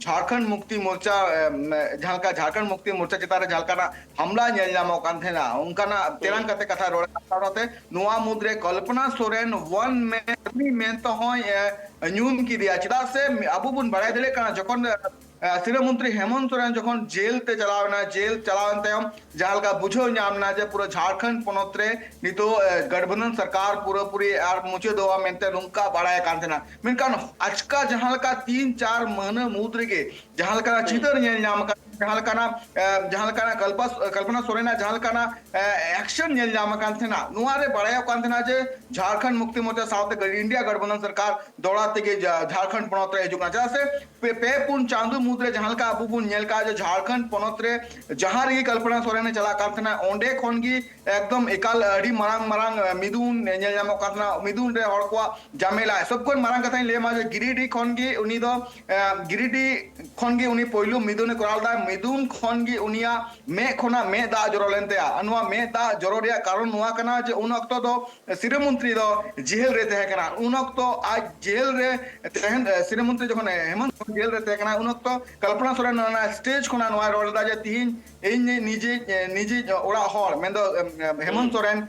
ᱡᱷᱟᱲᱠᱷᱚᱸᱰ ᱢᱩᱠᱛᱤ ᱢᱳᱨᱪᱟ, ᱮᱢ, ᱡᱟᱦᱟᱸ ᱞᱮᱠᱟ ᱡᱷᱟᱲᱠᱷᱚᱸᱰ ᱢᱩᱠᱛᱤ ᱢᱳᱨᱪᱟ ᱪᱮᱛᱟᱱ ᱨᱮ ᱡᱟᱦᱟᱸ ᱞᱮᱠᱟᱱᱟᱜ ᱦᱟᱢᱞᱟ ᱧᱮᱞ ᱧᱟᱢᱚᱜ ᱠᱟᱱ ᱛᱟᱦᱮᱱᱟ, ᱚᱱᱠᱟᱱᱟᱜ ᱛᱮᱨᱟᱝ ᱠᱟᱛᱮ ᱠᱟᱛᱷᱟ ᱨᱚᱲ ᱠᱟᱱ ᱛᱟᱦᱮᱱᱟ᱾ ᱱᱚᱣᱟ ᱢᱩᱫᱽᱨᱮ ᱠᱚᱞᱯᱚᱱᱟ ᱥᱚᱨᱮᱱ ᱚᱣᱟᱱ ᱢᱮᱱ, ᱩᱱᱤ ᱢᱮᱱ ᱛᱮᱦᱚᱸᱭ, ᱮ, ᱧᱩᱢ ᱠᱮᱫᱮᱭᱟ᱾ ᱪᱮᱫᱟᱜ ᱥᱮ ᱟᱵᱚ ᱵᱚᱱ ᱵᱟᱲᱟᱭ ᱫᱟᱲᱮᱭᱟᱜ ᱠᱟᱱᱟ, ᱡᱚᱠᱷᱚᱱ, ᱮ, ᱥᱤᱨᱟᱹ ᱢᱚᱱᱛᱨᱤ ᱦᱮᱢᱚᱱᱛ ᱥᱚᱨᱮᱱ ᱡᱚᱠᱷᱚᱱ ᱡᱮᱞ ᱛᱮ ᱪᱟᱞᱟᱣ ᱮᱱᱟ, ᱡᱮᱞ ᱪᱟᱞᱟᱣ ᱮᱱ ᱛᱟᱭᱚᱢ ᱡᱟᱦᱟᱸ ᱞᱮᱠᱟ ᱵᱩᱡᱷᱟᱹᱣ ᱧᱟᱢ ᱮᱱᱟ ᱡᱮ ᱯᱩᱨᱟᱹ ᱡᱷᱟᱲᱠᱷᱚᱸᱰ ᱯᱚᱱᱚᱛ ᱨᱮ ᱱᱤᱛᱚᱜ, ᱮ, ᱜᱟᱴᱵᱚᱱᱫᱷᱚᱱ ᱥᱚᱨᱠᱟᱨ ᱯᱩᱨᱟᱹᱯᱩᱨᱤ ᱟᱨ ᱢᱩᱪᱟᱹᱫᱚᱜᱼᱟ ᱢᱮᱱᱛᱮ ᱱᱚᱝᱠᱟ ᱵᱟᱲᱟᱭ ᱠᱟᱱ ᱛᱟᱦᱮᱱᱟ᱾ ᱢᱮᱱᱠᱷᱟᱱ ᱟᱪᱠᱟ ᱡᱟᱦᱟᱸ ᱞᱮᱠᱟ ᱛᱤᱱ ᱪᱟᱨ ᱢᱟᱹᱦᱱᱟᱹ ᱢᱩᱫᱽ ᱨᱮᱜᱮ ᱡᱟᱦᱟᱸ ᱞᱮᱠᱟᱱᱟᱜ ᱪᱤᱛᱟᱹᱨ ᱧᱮᱞ ᱧᱟᱢ ᱟᱠᱟᱱ, ᱡᱟᱦᱟᱸ ᱞᱮᱠᱟᱱᱟᱜ, ᱮ, ᱡᱟᱦᱟᱸ ᱞᱮᱠᱟᱱᱟᱜ ᱠᱚᱞᱯᱟ-, ᱠᱚᱞᱯᱚᱱᱟ ᱥᱚᱨᱮᱱᱟᱜ ᱡᱟᱦᱟᱸ ᱞᱮᱠᱟᱱᱟᱜ, ᱮ, ᱮᱠᱥᱚᱱ ᱧᱮᱞ ᱧᱟᱢ ᱟᱠᱟᱱ ᱛᱟᱦᱮᱱᱟ, ᱱᱚᱣᱟ ᱨᱮ ᱵᱟᱲᱟᱭᱚᱜ ᱠᱟᱱ ᱛᱟᱦᱮᱱᱟ ᱡᱮ ᱡᱷᱟᱲᱠᱷᱚᱸᱰ ᱢᱩᱠᱛᱤ ᱢᱳᱨᱪᱟ ᱥᱟᱶᱛᱮ ᱤᱱᱰᱤᱭᱟ ᱜᱟᱴᱵᱚᱱᱫᱷᱚᱱ ᱥᱚᱨᱠᱟᱨ ᱫᱚᱦᱲᱟ ᱛᱮᱜᱮ ᱡᱟ-, ᱡᱷᱟᱲᱠᱷᱚᱸᱰ ᱯᱚᱱᱚᱛ ᱨᱮ ᱦᱤᱡᱩᱜ ᱠᱟᱱᱟ᱾ ᱪᱮᱫᱟᱜ ᱥᱮ ᱯᱮ, ᱯᱮ ᱯᱩᱱ ᱪᱟᱸᱫᱚ ᱢᱩᱫᱽᱨᱮ ᱡᱟᱦᱟᱸ ᱞᱮᱠᱟ ᱟᱵᱚ ᱵᱚᱱ ᱧᱮᱞ ᱠᱟᱜᱼᱟ ᱡᱮ ᱡᱷᱟᱲᱠᱷᱚᱸᱰ ᱯᱚᱱᱚᱛ ᱨᱮ ᱡᱟᱦᱟᱸ ᱨᱮᱜᱮ ᱠᱚᱞᱯᱚᱱᱟ ᱥᱚᱨᱮᱱ ᱮ ᱪᱟᱞᱟᱜ ᱠᱟᱱ ᱛᱟᱦᱮᱱᱟ, ᱚᱸᱰᱮ ᱠᱷᱚᱱ ᱜᱮ ᱮᱠᱫᱚᱢ ᱮᱠᱟᱞ ᱟᱹᱰᱤ ᱢᱟᱨᱟᱝ ᱢᱟᱨᱟᱝ, ᱮ, ᱢᱤᱫᱩᱱ ᱧᱮᱞ ᱧᱟᱢᱚᱜ ᱠᱟᱱ ᱛᱟᱦᱮᱱᱟ᱾ ᱢᱤᱫᱩᱱ ᱨᱮ ᱦᱚᱲ ᱠᱚᱣᱟᱜ ᱡᱟᱢᱮᱞᱟ᱾ ᱥᱚᱵ ᱠᱷᱚᱱ ᱢᱟᱨᱟᱝ ᱠᱟᱛᱷᱟᱧ ᱞᱟᱹᱭ ᱟᱢᱟ ᱡᱮ ᱜᱤᱨᱤᱰᱤ ᱠᱷᱚᱱ ᱜᱮ ᱩᱱᱤ ᱫᱚ, ᱮ, ᱜᱤᱨᱤᱰᱤ ᱠᱷᱚᱱ ᱜᱮ ᱩᱱᱤ ᱯᱳᱭᱞᱳ ᱢᱤᱫᱩᱱ ᱮ ᱠᱚᱨᱟᱣ ᱞᱮᱫᱟ᱾ ᱢᱤᱫᱩᱱ ᱠᱷᱚᱱ ᱜᱮ ᱩᱱᱤᱭᱟᱜ ᱢᱮᱫ ᱠᱷᱚᱱᱟᱜ ᱢᱮᱫ ᱫᱟᱜ ᱡᱚᱨᱚ ᱞᱮᱱ ᱛᱟᱭᱟ᱾ ᱟᱨ ᱱᱚᱣᱟ ᱢᱮᱫ ᱫᱟᱜ ᱡᱚᱨᱚ ᱨᱮᱭᱟᱜ ᱠᱟᱨᱚᱱ ᱱᱚᱣᱟ ᱠᱟᱱᱟ ᱡᱮ ᱩᱱ ᱚᱠᱛᱚ ᱫᱚ ᱥᱤᱨᱟᱹ ᱢᱚᱱᱛᱨᱤ ᱫᱚ ᱡᱮᱦᱮᱞ ᱨᱮ ᱛᱟᱦᱮᱸ ᱠᱟᱱᱟ᱾ ᱩᱱ ᱚᱠᱛᱚ ᱟᱡ ᱡᱮᱦᱮᱞ ᱨᱮ ᱛᱟᱦᱮᱱ, ᱥᱤᱨᱟᱹ ᱢᱚᱱᱛᱨᱤ ᱡᱚᱠᱷᱚᱱ ᱦᱮᱢᱚᱱᱛ ᱡᱮᱦᱮᱞ ᱨᱮ ᱛᱟᱦᱮᱸ ᱠᱟᱱᱟ, ᱩᱱ ᱚᱠᱛᱚ ᱠᱚᱞᱯᱚᱱᱟ ᱥᱚᱨᱮᱱ ᱚᱱᱟ ᱥᱴᱮᱡᱽ ᱠᱷᱚᱱᱟᱜ ᱱᱚᱣᱟᱭ ᱨᱚᱲ ᱞᱮᱫᱟ ᱡᱮ ᱛᱤᱦᱤᱧ ᱤᱧ ᱱᱤᱡᱮ, ᱱᱤᱡᱮ ᱚᱲᱟᱜ ᱦᱚᱲ ᱢᱮᱱᱫᱚ, ᱮᱢ, ᱮᱢ, ᱦᱮᱢᱚᱱᱛ ᱥᱚᱨᱮᱱ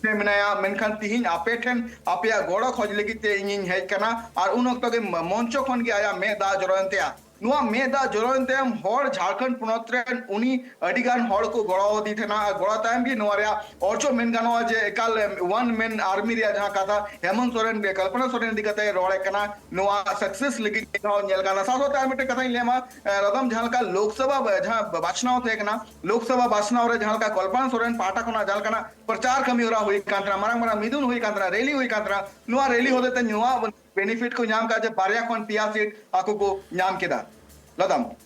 ᱨᱮ ᱢᱮᱱᱟᱭᱟ, ᱢᱮᱱᱠᱷᱟᱱ ᱛᱤᱦᱤᱧ ᱟᱯᱮ ᱴᱷᱮᱱ ᱟᱯᱮᱭᱟᱜ ᱜᱚᱲᱚ ᱠᱷᱚᱡᱽ ᱞᱟᱹᱜᱤᱫ ᱛᱮ ᱤᱧᱤᱧ ᱦᱮᱡ ᱠᱟᱱᱟ᱾ ᱟᱨ ᱩᱱ ᱚᱠᱛᱚ ᱜᱮ ᱢᱚᱧᱪᱚ ᱠᱷᱚᱱ ᱜᱮ ᱟᱭᱟᱜ ᱢᱮᱫ ᱫᱟᱜ ᱡᱚᱨᱚᱭᱮᱱ ᱛᱟᱭᱟ᱾ ᱱᱚᱣᱟ ᱢᱮᱫ ᱫᱟᱜ ᱡᱚᱨᱚᱭᱮᱱ ᱛᱟᱭᱚᱢ ᱦᱚᱲ ᱡᱷᱟᱲᱠᱷᱚᱸᱰ ᱯᱚᱱᱚᱛ ᱨᱮᱱ ᱩᱱᱤ ᱟᱹᱰᱤ ᱜᱟᱱ ᱦᱚᱲ ᱠᱚ ᱜᱚᱲᱚ ᱟᱫᱮ ᱛᱟᱦᱮᱱᱟ᱾ ᱟᱨ ᱜᱚᱲᱚ ᱛᱟᱭᱚᱢ ᱜᱮ ᱱᱚᱣᱟ ᱨᱮᱭᱟᱜ ᱚᱨᱡᱚ ᱢᱮᱱ ᱜᱟᱱᱚᱜᱼᱟ ᱡᱮ ᱮᱠᱟᱞ ᱚᱣᱟᱱ ᱢᱮᱱ ᱟᱨᱢᱤ ᱨᱮᱭᱟᱜ ᱡᱟᱦᱟᱸ ᱠᱟᱛᱷᱟ ᱦᱮᱢᱚᱱᱛ ᱥᱚᱨᱮᱱ, ᱠᱚᱞᱯᱚᱱᱟ ᱥᱚᱨᱮᱱ ᱤᱫᱤ ᱠᱟᱛᱮ ᱨᱚᱲᱮᱫ ᱠᱟᱱᱟ, ᱱᱚᱣᱟ ᱥᱟᱠᱥᱮᱥ ᱞᱟᱹᱜᱤᱫ ᱢᱤᱫ ᱫᱷᱟᱣ ᱧᱮᱞ ᱠᱟᱱᱟ᱾ ᱥᱟᱶ ᱥᱟᱶᱛᱮ ᱟᱨ ᱢᱤᱫᱴᱮᱱ ᱠᱟᱛᱷᱟᱧ ᱞᱟᱹᱭ ᱟᱢᱟ, ᱮ, ᱨᱟᱫᱟᱢ, ᱡᱟᱦᱟᱸ ᱞᱮᱠᱟ ᱞᱳᱠᱥᱚᱵᱷᱟ ᱵᱟ-, ᱡᱟᱦᱟᱸ ᱵᱟᱪᱷᱱᱟᱣ ᱛᱟᱦᱮᱸ ᱠᱟᱱᱟ, ᱞᱳᱠᱥᱚᱵᱷᱟ ᱵᱟᱪᱷᱱᱟᱣ ᱨᱮ ᱡᱟᱦᱟᱸ ᱞᱮᱠᱟ ᱠᱚᱞᱯᱚᱱᱟ ᱥᱚᱨᱮᱱ ᱯᱟᱦᱴᱟ ᱠᱷᱚᱱᱟᱜ ᱡᱟᱦᱟᱸ ᱞᱮᱠᱟᱱᱟᱜ ᱯᱨᱚᱪᱟᱨ ᱠᱟᱹᱢᱤ ᱦᱚᱨᱟ ᱦᱩᱭ ᱠᱟᱱ ᱛᱟᱦᱮᱱᱟ, ᱢᱟᱨᱟᱝ ᱢᱟᱨᱟᱝ ᱢᱤᱫᱩᱱ ᱦᱩᱭ ᱠᱟᱱ ᱛᱟᱦᱮᱱᱟ, ᱨᱮᱞᱤ ᱦᱩᱭ ᱠᱟᱱ ᱛᱟᱦᱮᱱᱟ, ᱱᱚᱣᱟ ᱨᱮᱞᱤ ᱦᱚᱛᱮᱛᱮ ᱱᱚᱣᱟ ᱵᱮᱱᱤᱯᱷᱤᱴ ᱠᱚ ᱧᱟᱢ ᱠᱟᱜᱼᱟ ᱡᱮ ᱵᱟᱨᱭᱟ ᱠᱷᱚᱱ ᱯᱮᱭᱟ ᱥᱤᱴ ᱟᱠᱚ ᱠᱚ ᱧᱟᱢ ᱠᱮᱫᱟ᱾ ᱞᱟᱫᱟᱢ᱾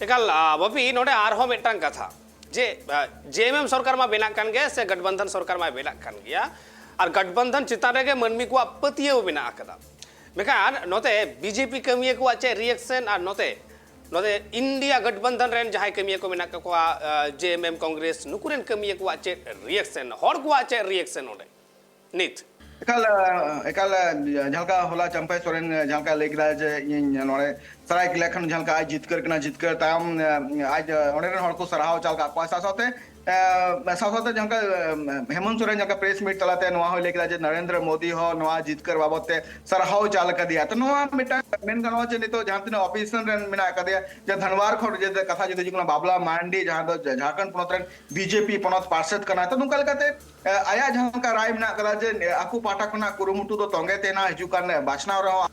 ᱮᱠᱟᱞ, ᱟ, ᱵᱟᱯᱤ, ᱱᱚᱰᱮ ᱟᱨᱦᱚᱸ ᱢᱤᱫᱴᱟᱝ ᱠᱟᱛᱷᱟ ᱡᱮ, ᱟ, ᱡᱮ ᱮᱢ ᱮᱢ ᱥᱚᱨᱠᱟᱨ ᱢᱟ ᱵᱮᱱᱟᱜ ᱠᱟᱱ ᱜᱮ, ᱥᱮ ᱜᱚᱴᱵᱚᱱᱫᱷᱚᱱ ᱥᱚᱨᱠᱟᱨ ᱢᱟ ᱵᱮᱱᱟᱜ ᱠᱟᱱ ᱜᱮᱭᱟ, ᱟᱨ ᱜᱚᱴᱵᱚᱱᱫᱷᱚᱱ ᱪᱮᱛᱟᱱ ᱨᱮᱜᱮ ᱢᱟᱹᱱᱢᱤ ᱠᱚᱣᱟᱜ ᱯᱟᱹᱛᱭᱟᱹᱣ ᱢᱮᱱᱟᱜ ᱟᱠᱟᱫᱟ᱾ ᱢᱮᱱᱠᱷᱟᱱ ᱱᱚᱛᱮ ᱵᱤᱡᱮᱯᱤ ᱠᱟᱹᱢᱤᱭᱟᱹ ᱠᱚᱣᱟᱜ ᱪᱮᱫ ᱨᱤᱭᱮᱠᱥᱚᱱ, ᱟᱨ ᱱᱚᱛᱮ, ᱱᱚᱛᱮ ᱤᱱᱰᱤᱭᱟ ᱜᱚᱴᱵᱚᱱᱫᱷᱚᱱ ᱨᱮᱱ ᱡᱟᱦᱟᱸᱭ ᱠᱟᱹᱢᱤᱭᱟᱹ ᱠᱚ ᱢᱮᱱᱟᱜ ᱠᱟᱜ ᱠᱚᱣᱟ, ᱟ, ᱡᱮ ᱮᱢ ᱮᱢ ᱠᱚᱝᱜᱨᱮᱥ, ᱱᱩᱠᱩ ᱨᱮᱱ ᱠᱟᱹᱢᱤᱭᱟᱹ ᱠᱚᱣᱟᱜ ᱪᱮᱫ ᱨᱤᱭᱮᱠᱥᱚᱱ, ᱦᱚᱲ ᱠᱚᱣᱟᱜ ᱪᱮᱫ ᱨᱤᱭᱮᱠᱥᱚᱱ ᱚᱸᱰᱮ ᱱᱤᱛ? ᱮᱠᱟᱞ, ᱮᱠᱟᱞ, ᱡᱟᱦᱟᱸ ᱞᱮᱠᱟ ᱦᱚᱞᱟ ᱪᱟᱢᱯᱟᱭ ᱥᱚᱨᱮᱱ ᱡᱟᱦᱟᱸ ᱞᱮᱠᱟ ᱞᱟᱹᱭ ᱠᱮᱫᱟ ᱡᱮ ᱤᱧ ᱱᱚᱰᱮ ᱥᱟᱨᱟᱭᱠᱮᱞᱟ ᱠᱷᱚᱱ ᱡᱟᱦᱟᱸ ᱞᱮᱠᱟ ᱟᱡ ᱡᱤᱛᱠᱟᱹᱨ ᱠᱟᱱᱟ, ᱡᱤᱛᱠᱟᱹᱨ ᱛᱟᱭᱚᱢ ᱟᱡ ᱚᱸᱰᱮ ᱨᱮᱱ ᱦᱚᱲ ᱠᱚ ᱥᱟᱨᱦᱟᱣ ᱪᱟᱞ ᱠᱟᱜ ᱠᱚᱣᱟ᱾ ᱥᱟᱶ ᱥᱟᱶᱛᱮ ᱥᱟᱶ ᱥᱟᱶᱛᱮ ᱡᱟᱦᱟᱸ ᱞᱮᱠᱟ ᱦᱮᱢᱚᱱᱛ ᱥᱚᱨᱮᱱ ᱡᱟᱦᱟᱸ ᱞᱮᱠᱟ ᱯᱨᱮᱥ ᱢᱤᱴ ᱛᱟᱞᱟᱛᱮ ᱱᱚᱣᱟ ᱦᱚᱸᱭ ᱞᱟᱹᱭ ᱠᱮᱫᱟ ᱡᱮ ᱱᱚᱨᱮᱱᱫᱨᱚ ᱢᱳᱫᱤ ᱦᱚᱸ ᱱᱚᱣᱟ ᱡᱤᱛᱠᱟᱹᱨ ᱵᱟᱵᱚᱛ ᱛᱮ ᱥᱟᱨᱦᱟᱣ ᱪᱟᱞ ᱟᱠᱟᱫᱮᱭᱟ᱾ ᱛᱚ ᱱᱚᱣᱟ ᱢᱤᱫᱴᱟᱝ ᱢᱮᱱ ᱜᱟᱱᱚᱜᱼᱟ ᱡᱮ ᱱᱤᱛᱚᱜ ᱡᱟᱦᱟᱸ ᱛᱤᱱᱟᱹᱜ ᱚᱯᱷᱤᱥᱤᱭᱟᱞ ᱨᱮᱱ ᱢᱮᱱᱟᱜ ᱟᱠᱟᱫᱮᱭᱟ, ᱡᱮ ᱫᱷᱟᱱᱣᱟᱨ ᱠᱷᱚᱱ ᱡᱮ ᱠᱟᱛᱷᱟ ᱡᱩᱫᱤ ᱦᱩᱭᱩᱜ ᱠᱟᱱᱟ ᱵᱟᱵᱞᱟ ᱢᱟᱨᱟᱱᱰᱤ, ᱡᱟᱦᱟᱸ ᱫᱚ ᱡᱷᱟᱲᱠᱷᱚᱸᱰ ᱯᱚᱱᱚᱛ ᱨᱮᱱ ᱵᱤᱡᱮᱯᱤ ᱯᱚᱱᱚᱛ ᱯᱟᱨᱥᱮᱫ ᱠᱟᱱᱟᱭ, ᱛᱚ ᱱᱚᱝᱠᱟ ᱞᱮᱠᱟᱛᱮ ᱮ, ᱟᱭᱟᱜ ᱡᱟᱦᱟᱸ ᱞᱮᱠᱟ ᱨᱟᱭ ᱢᱮᱱᱟᱜ ᱟᱠᱟᱫᱟ ᱡᱮ, ᱮ, ᱟᱠᱚ ᱯᱟᱦᱴᱟ ᱠᱷᱚᱱᱟᱜ ᱠᱩᱨᱩᱢᱩᱴᱩ ᱫᱚ ᱛᱚᱸᱜᱮ ᱛᱮ ᱱᱟᱜ ᱦᱤᱡᱩᱜ ᱠᱟᱱ, ᱮ, ᱵᱟᱪᱷᱱᱟᱣ ᱨᱮᱦᱚᱸ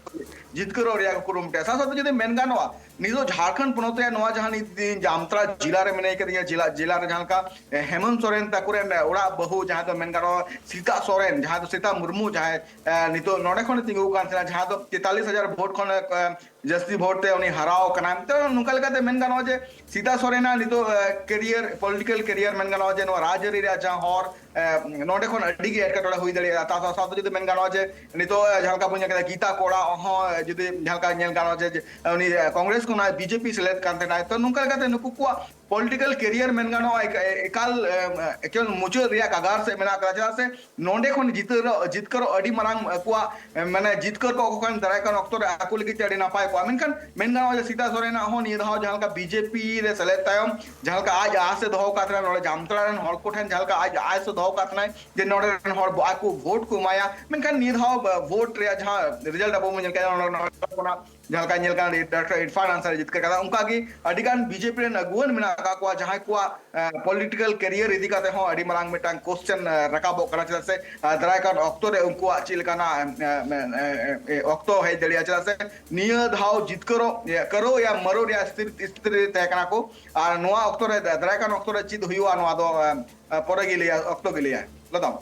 ᱡᱤᱛᱠᱟᱹᱨᱚᱜ ᱨᱮᱭᱟᱜ ᱠᱚ ᱠᱩᱨᱩᱢᱩᱴᱩᱭᱟ᱾ ᱥᱟᱶ ᱥᱟᱶᱛᱮ ᱡᱩᱫᱤ ᱢᱮᱱ ᱜᱟᱱᱚᱜᱼᱟ, ᱱᱤᱛᱚᱜ ᱡᱷᱟᱲᱠᱷᱚᱸᱰ ᱯᱚᱱᱚᱛ ᱨᱮᱭᱟᱜ ᱱᱚᱣᱟ ᱡᱟᱦᱟᱸ ᱱᱤᱛ ᱫᱤᱱ ᱡᱟᱢᱛᱟᱲᱟ ᱡᱮᱞᱟ ᱨᱮ ᱢᱮᱱᱟᱭ ᱠᱟᱫᱤᱧᱟ, ᱡᱮᱞᱟ, ᱡᱮᱞᱟ ᱨᱮ ᱡᱟᱦᱟᱸ ᱞᱮᱠᱟ, ᱮ, ᱦᱮᱢᱚᱱᱛ ᱥᱚᱨᱮᱱ ᱛᱟᱠᱚ ᱨᱮᱱ, ᱮ, ᱚᱲᱟᱜ ᱵᱟᱹᱦᱩ ᱡᱟᱦᱟᱸ ᱫᱚ ᱢᱮᱱ ᱜᱟᱱᱚᱜᱼᱟ ᱥᱤᱛᱟ ᱥᱚᱨᱮᱱ, ᱡᱟᱦᱟᱸᱭ ᱫᱚ ᱥᱤᱛᱟ ᱢᱩᱨᱢᱩ, ᱡᱟᱦᱟᱸᱭ, ᱮ, ᱱᱤᱛᱚᱜ ᱱᱚᱰᱮ ᱠᱷᱚᱱᱮ ᱛᱤᱸᱜᱩ ᱠᱟᱱ ᱛᱟᱦᱮᱱᱟ, ᱡᱟᱦᱟᱸ ᱫᱚ ᱛᱮᱛᱟᱞᱤᱥ ᱦᱟᱡᱟᱨ ᱵᱷᱳᱴ ᱠᱷᱚᱱ, ᱮ, ᱡᱟᱹᱥᱛᱤ ᱵᱷᱳᱴ ᱛᱮ ᱩᱱᱤ ᱦᱟᱨᱟᱣ ᱠᱟᱱᱟᱭ᱾ ᱛᱚ ᱱᱚᱝᱠᱟ ᱞᱮᱠᱟᱛᱮ ᱢᱮᱱ ᱜᱟᱱᱚᱜᱼᱟ ᱡᱮ ᱥᱤᱛᱟ ᱥᱚᱨᱮᱱᱟᱜ ᱱᱤᱛᱚᱜ, ᱮ, ᱠᱮᱨᱤᱭᱟᱨ, ᱯᱚᱞᱤᱴᱤᱠᱟᱞ ᱠᱮᱨᱤᱭᱟᱨ ᱢᱮᱱ ᱜᱟᱱᱚᱜᱼᱟ ᱡᱮ ᱱᱚᱣᱟ ᱨᱟᱡᱽᱟᱹᱨᱤ ᱨᱮᱭᱟᱜ ᱡᱟᱦᱟᱸ ᱦᱚᱨ, ᱮ, ᱱᱚᱰᱮ ᱠᱷᱚᱱ ᱟᱹᱰᱤ ᱜᱮ ᱮᱴᱠᱮᱴᱚᱬᱮ ᱦᱩᱭ ᱫᱟᱲᱮᱭᱟᱜᱼᱟ᱾ ᱛᱟ ᱥᱟᱶ ᱥᱟᱶᱛᱮ ᱡᱩᱫᱤ ᱢᱮᱱ ᱜᱟᱱᱚᱜᱼᱟ ᱡᱮ ᱱᱤᱛᱚᱜ, ᱮ, ᱡᱟᱦᱟᱸ ᱞᱮᱠᱟ ᱵᱚᱱ ᱧᱮᱞ ᱠᱮᱫᱟ ᱜᱤᱛᱟ ᱠᱚᱲᱟ ᱦᱚᱸ, ᱮ, ᱡᱩᱫᱤ ᱡᱟᱦᱟᱸ ᱞᱮᱠᱟ ᱧᱮᱞ ᱜᱟᱱᱚᱜᱼᱟ ᱡᱮ, ᱡᱮ ᱩᱱᱤ, ᱮ, ᱠᱚᱝᱜᱨᱮᱥ ᱠᱷᱚᱱᱟᱜ ᱵᱤᱡᱮᱯᱤ ᱥᱮᱞᱮᱫ ᱠᱟᱱ ᱛᱟᱦᱮᱱᱟᱭ᱾ ᱛᱚ ᱱᱚᱝᱠᱟ ᱞᱮᱠᱟᱛᱮ ᱱᱩᱠᱩ ᱠᱚᱣᱟᱜ ᱯᱚᱞᱤᱴᱤᱠᱟᱞ ᱠᱮᱨᱤᱭᱟᱨ ᱢᱮᱱ ᱜᱟᱱᱚᱜᱼᱟ ᱮᱠ-, ᱮ-, ᱮᱠᱟᱞ, ᱮ, ᱮᱠᱮᱱ ᱢᱩᱪᱟᱹᱫ ᱨᱮᱭᱟᱜ ᱠᱟᱜᱟᱨ ᱥᱮᱫ ᱢᱮᱱᱟᱜ ᱟᱠᱟᱫᱟ᱾ ᱪᱮᱫᱟᱜ ᱥᱮ ᱱᱚᱰᱮ ᱠᱷᱚᱱ ᱡᱤᱛᱟᱹᱨᱚᱜ, ᱡᱤᱛᱠᱟᱹᱨᱚᱜ ᱟᱹᱰᱤ ᱢᱟᱨᱟᱝ ᱟᱠᱚᱣᱟᱜ, ᱮ, ᱢᱟᱱᱮ ᱡᱤᱛᱠᱟᱹᱨ ᱠᱚ ᱠᱚ ᱠᱷᱟᱱ ᱫᱟᱨᱟᱭ ᱠᱟᱱ ᱚᱠᱛᱚ ᱨᱮ ᱟᱠᱚ ᱞᱟᱹᱜᱤᱫ ᱛᱮ ᱟᱹᱰᱤ ᱱᱟᱯᱟᱭ ᱠᱚᱜᱼᱟ᱾ ᱢᱮᱱᱠᱷᱟᱱ ᱢᱮᱱ ᱜᱟᱱᱚᱜᱼᱟ ᱡᱮ ᱥᱤᱛᱟ ᱥᱚᱨᱮᱱᱟᱜ ᱦᱚᱸ ᱱᱤᱭᱟᱹ ᱫᱷᱟᱣ ᱡᱟᱦᱟᱸ ᱞᱮᱠᱟ ᱵᱤᱡᱮᱯᱤ ᱨᱮ ᱥᱮᱞᱮᱫ ᱛᱟᱭᱚᱢ ᱡᱟᱦᱟᱸ ᱞᱮᱠᱟ ᱟᱡ ᱟᱥ ᱮ ᱫᱚᱦᱚ ᱟᱠᱟᱫ ᱛᱟᱦᱮᱱᱟ, ᱱᱚᱰᱮ ᱡᱟᱢᱛᱟᱲᱟ ᱨᱮᱱ ᱦᱚᱲ ᱠᱚ ᱴᱷᱮᱱ ᱡᱟᱦᱟᱸ ᱞᱮᱠᱟ ᱟᱡ ᱟᱥ ᱮ ᱫᱚᱦᱚ ᱟᱠᱟᱫ ᱛᱟᱦᱮᱱᱟᱭ ᱡᱮ ᱱᱚᱰᱮ ᱨᱮᱱ ᱦᱚᱲ ᱵᱚ-, ᱟᱡ ᱠᱚ ᱵᱷᱳᱴ ᱠᱚ ᱮᱢᱟᱭᱟ, ᱢᱮᱱᱠᱷᱟᱱ ᱱᱤᱭᱟᱹ ᱫᱷᱟᱣ ᱵᱷᱳᱴ ᱨᱮᱭᱟᱜ ᱡᱟᱦᱟᱸ ᱨᱮᱡᱟᱞᱴ ᱟᱵᱚ ᱵᱚᱱ ᱧᱮᱞ ᱠᱮᱫᱟ, ᱱᱚᱰᱮ, ᱱᱚᱰᱮ ᱠᱷᱚᱱᱟᱜ ᱡᱟᱦᱟᱸ ᱞᱮᱠᱟ ᱧᱮᱞ ᱠᱟᱱᱟ, ᱰᱟᱠᱛᱟᱨ ᱤᱨᱯᱷᱟᱱ ᱟᱱᱥᱟᱨ ᱡᱤᱛᱠᱟᱹᱨ ᱠᱟᱫᱟ, ᱚᱱᱠᱟ ᱜᱮ ᱟᱹᱰᱤ ᱜᱟᱱ ᱵᱤᱡᱮᱯᱤ ᱨᱮᱱ ᱟᱹᱜᱩᱣᱟᱹᱱ ᱢᱮᱱᱟᱜ ᱟᱠᱟᱫ ᱠᱚᱣᱟ, ᱡᱟᱦᱟᱸᱭ ᱠᱚᱣᱟᱜ, ᱮ, ᱯᱚᱞᱤᱴᱤᱠᱟᱞ ᱠᱮᱨᱤᱭᱟᱨ ᱤᱫᱤ ᱠᱟᱛᱮ ᱦᱚᱸ ᱟᱹᱰᱤ ᱢᱟᱨᱟᱝ ᱢᱤᱫᱴᱟᱝ ᱠᱚᱥᱪᱮᱱ, ᱮ, ᱨᱟᱠᱟᱵᱚᱜ ᱠᱟᱱᱟ᱾ ᱪᱮᱫᱟᱜ ᱥᱮ, ᱮ, ᱫᱟᱨᱟᱭ ᱠᱟᱱ ᱚᱠᱛᱚ ᱨᱮ ᱩᱱᱠᱩᱣᱟᱜ ᱪᱮᱫ ᱞᱮᱠᱟᱱᱟᱜ, ᱮ, ᱮ, ᱮ, ᱮ, ᱚᱠᱛᱚ ᱦᱮᱡ ᱫᱟᱲᱮᱭᱟᱜᱼᱟ᱾ ᱪᱮᱫᱟᱜ ᱥᱮ ᱱᱤᱭᱟᱹ ᱫᱷᱟᱣ ᱡᱤᱛᱠᱟᱹᱨᱚᱜ, ᱮ, ᱠᱟᱹᱨᱚ ᱭᱟ ᱢᱟᱹᱨᱚ ᱨᱮᱭᱟᱜ ᱥᱛᱷᱤᱨ, ᱥᱛᱷᱤᱛᱤ ᱨᱮ ᱛᱟᱦᱮᱸ ᱠᱟᱱᱟ ᱠᱚ᱾ ᱟᱨ ᱱᱚᱣᱟ ᱚᱠᱛᱚ ᱨᱮ, ᱫᱟᱨᱟᱭ ᱠᱟᱱ ᱚᱠᱛᱚ ᱨᱮ ᱪᱮᱫ ᱦᱩᱭᱩᱜᱼᱟ, ᱱᱚᱣᱟ ᱫᱚ, ᱮ, ᱮ, ᱯᱚᱨᱮ ᱜᱮ ᱞᱟᱹᱭᱟ, ᱚᱠᱛᱚ ᱜᱮ ᱞᱟᱹᱭᱟ᱾ ᱞᱟᱫᱟᱢ᱾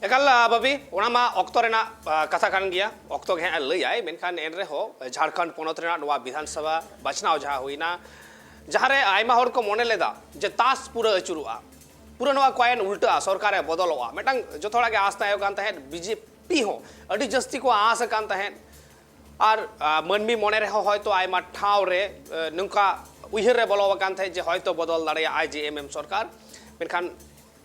ᱮᱠᱟᱞ, ᱟ, ᱵᱟᱹᱵᱤ, ᱚᱱᱟ ᱢᱟ ᱚᱠᱛᱚ ᱨᱮᱱᱟᱜ, ᱟ, ᱠᱟᱛᱷᱟ ᱠᱟᱱ ᱜᱮᱭᱟ, ᱚᱠᱛᱚ ᱜᱮ ᱦᱟᱸᱜ ᱮ ᱞᱟᱹᱭᱟᱭ᱾ ᱢᱮᱱᱠᱷᱟᱱ ᱮᱱ ᱨᱮᱦᱚᱸ ᱡᱷᱟᱲᱠᱷᱚᱸᱰ ᱯᱚᱱᱚᱛ ᱨᱮᱱᱟᱜ ᱱᱚᱣᱟ ᱵᱤᱫᱷᱟᱱ ᱥᱚᱵᱷᱟ ᱵᱟᱪᱷᱱᱟᱣ ᱡᱟᱦᱟᱸ ᱦᱩᱭᱱᱟ, ᱡᱟᱦᱟᱸ ᱨᱮ ᱟᱭᱢᱟ ᱦᱚᱲ ᱠᱚ ᱢᱚᱱᱮ ᱞᱮᱫᱟ ᱡᱮ ᱛᱟᱥ ᱯᱩᱨᱟᱹ ᱟᱹᱪᱩᱨᱚᱜᱼᱟ, ᱯᱩᱨᱟᱹ ᱱᱚᱣᱟ ᱠᱚᱭᱮᱱ ᱩᱞᱴᱟᱹᱜᱼᱟ, ᱥᱚᱨᱠᱟᱨᱮ ᱵᱚᱫᱚᱞᱚᱜᱼᱟ᱾ ᱢᱤᱫᱴᱟᱝ ᱡᱚᱛᱚ ᱦᱚᱲᱟᱜ ᱜᱮ ᱟᱸᱥ ᱛᱟᱦᱮᱸ ᱠᱟᱱ ᱛᱟᱦᱮᱸᱫ, ᱵᱤᱡᱮᱯᱤ ᱦᱚᱸ ᱟᱹᱰᱤ ᱡᱟᱹᱥᱛᱤ ᱠᱚ ᱟᱸᱥ ᱟᱠᱟᱱ ᱛᱟᱦᱮᱸᱫ᱾ ᱟᱨ, ᱟ, ᱢᱟᱹᱱᱢᱤ ᱢᱚᱱᱮ ᱨᱮᱦᱚᱸ ᱦᱚᱭᱛᱳ ᱟᱭᱢᱟ ᱴᱷᱟᱶ ᱨᱮ, ᱟ, ᱱᱚᱝᱠᱟ ᱩᱭᱦᱟᱹᱨ ᱨᱮ ᱵᱚᱞᱚ ᱟᱠᱟᱱ ᱛᱟᱦᱮᱸᱫ ᱡᱮ ᱦᱚᱭᱛᱳ ᱵᱚᱫᱚᱞ ᱫᱟᱲᱮᱭᱟᱜᱼᱟᱭ ᱡᱮ ᱮᱢ ᱮᱢ ᱥᱚᱨᱠᱟᱨ᱾ ᱢᱮᱱᱠᱷᱟᱱ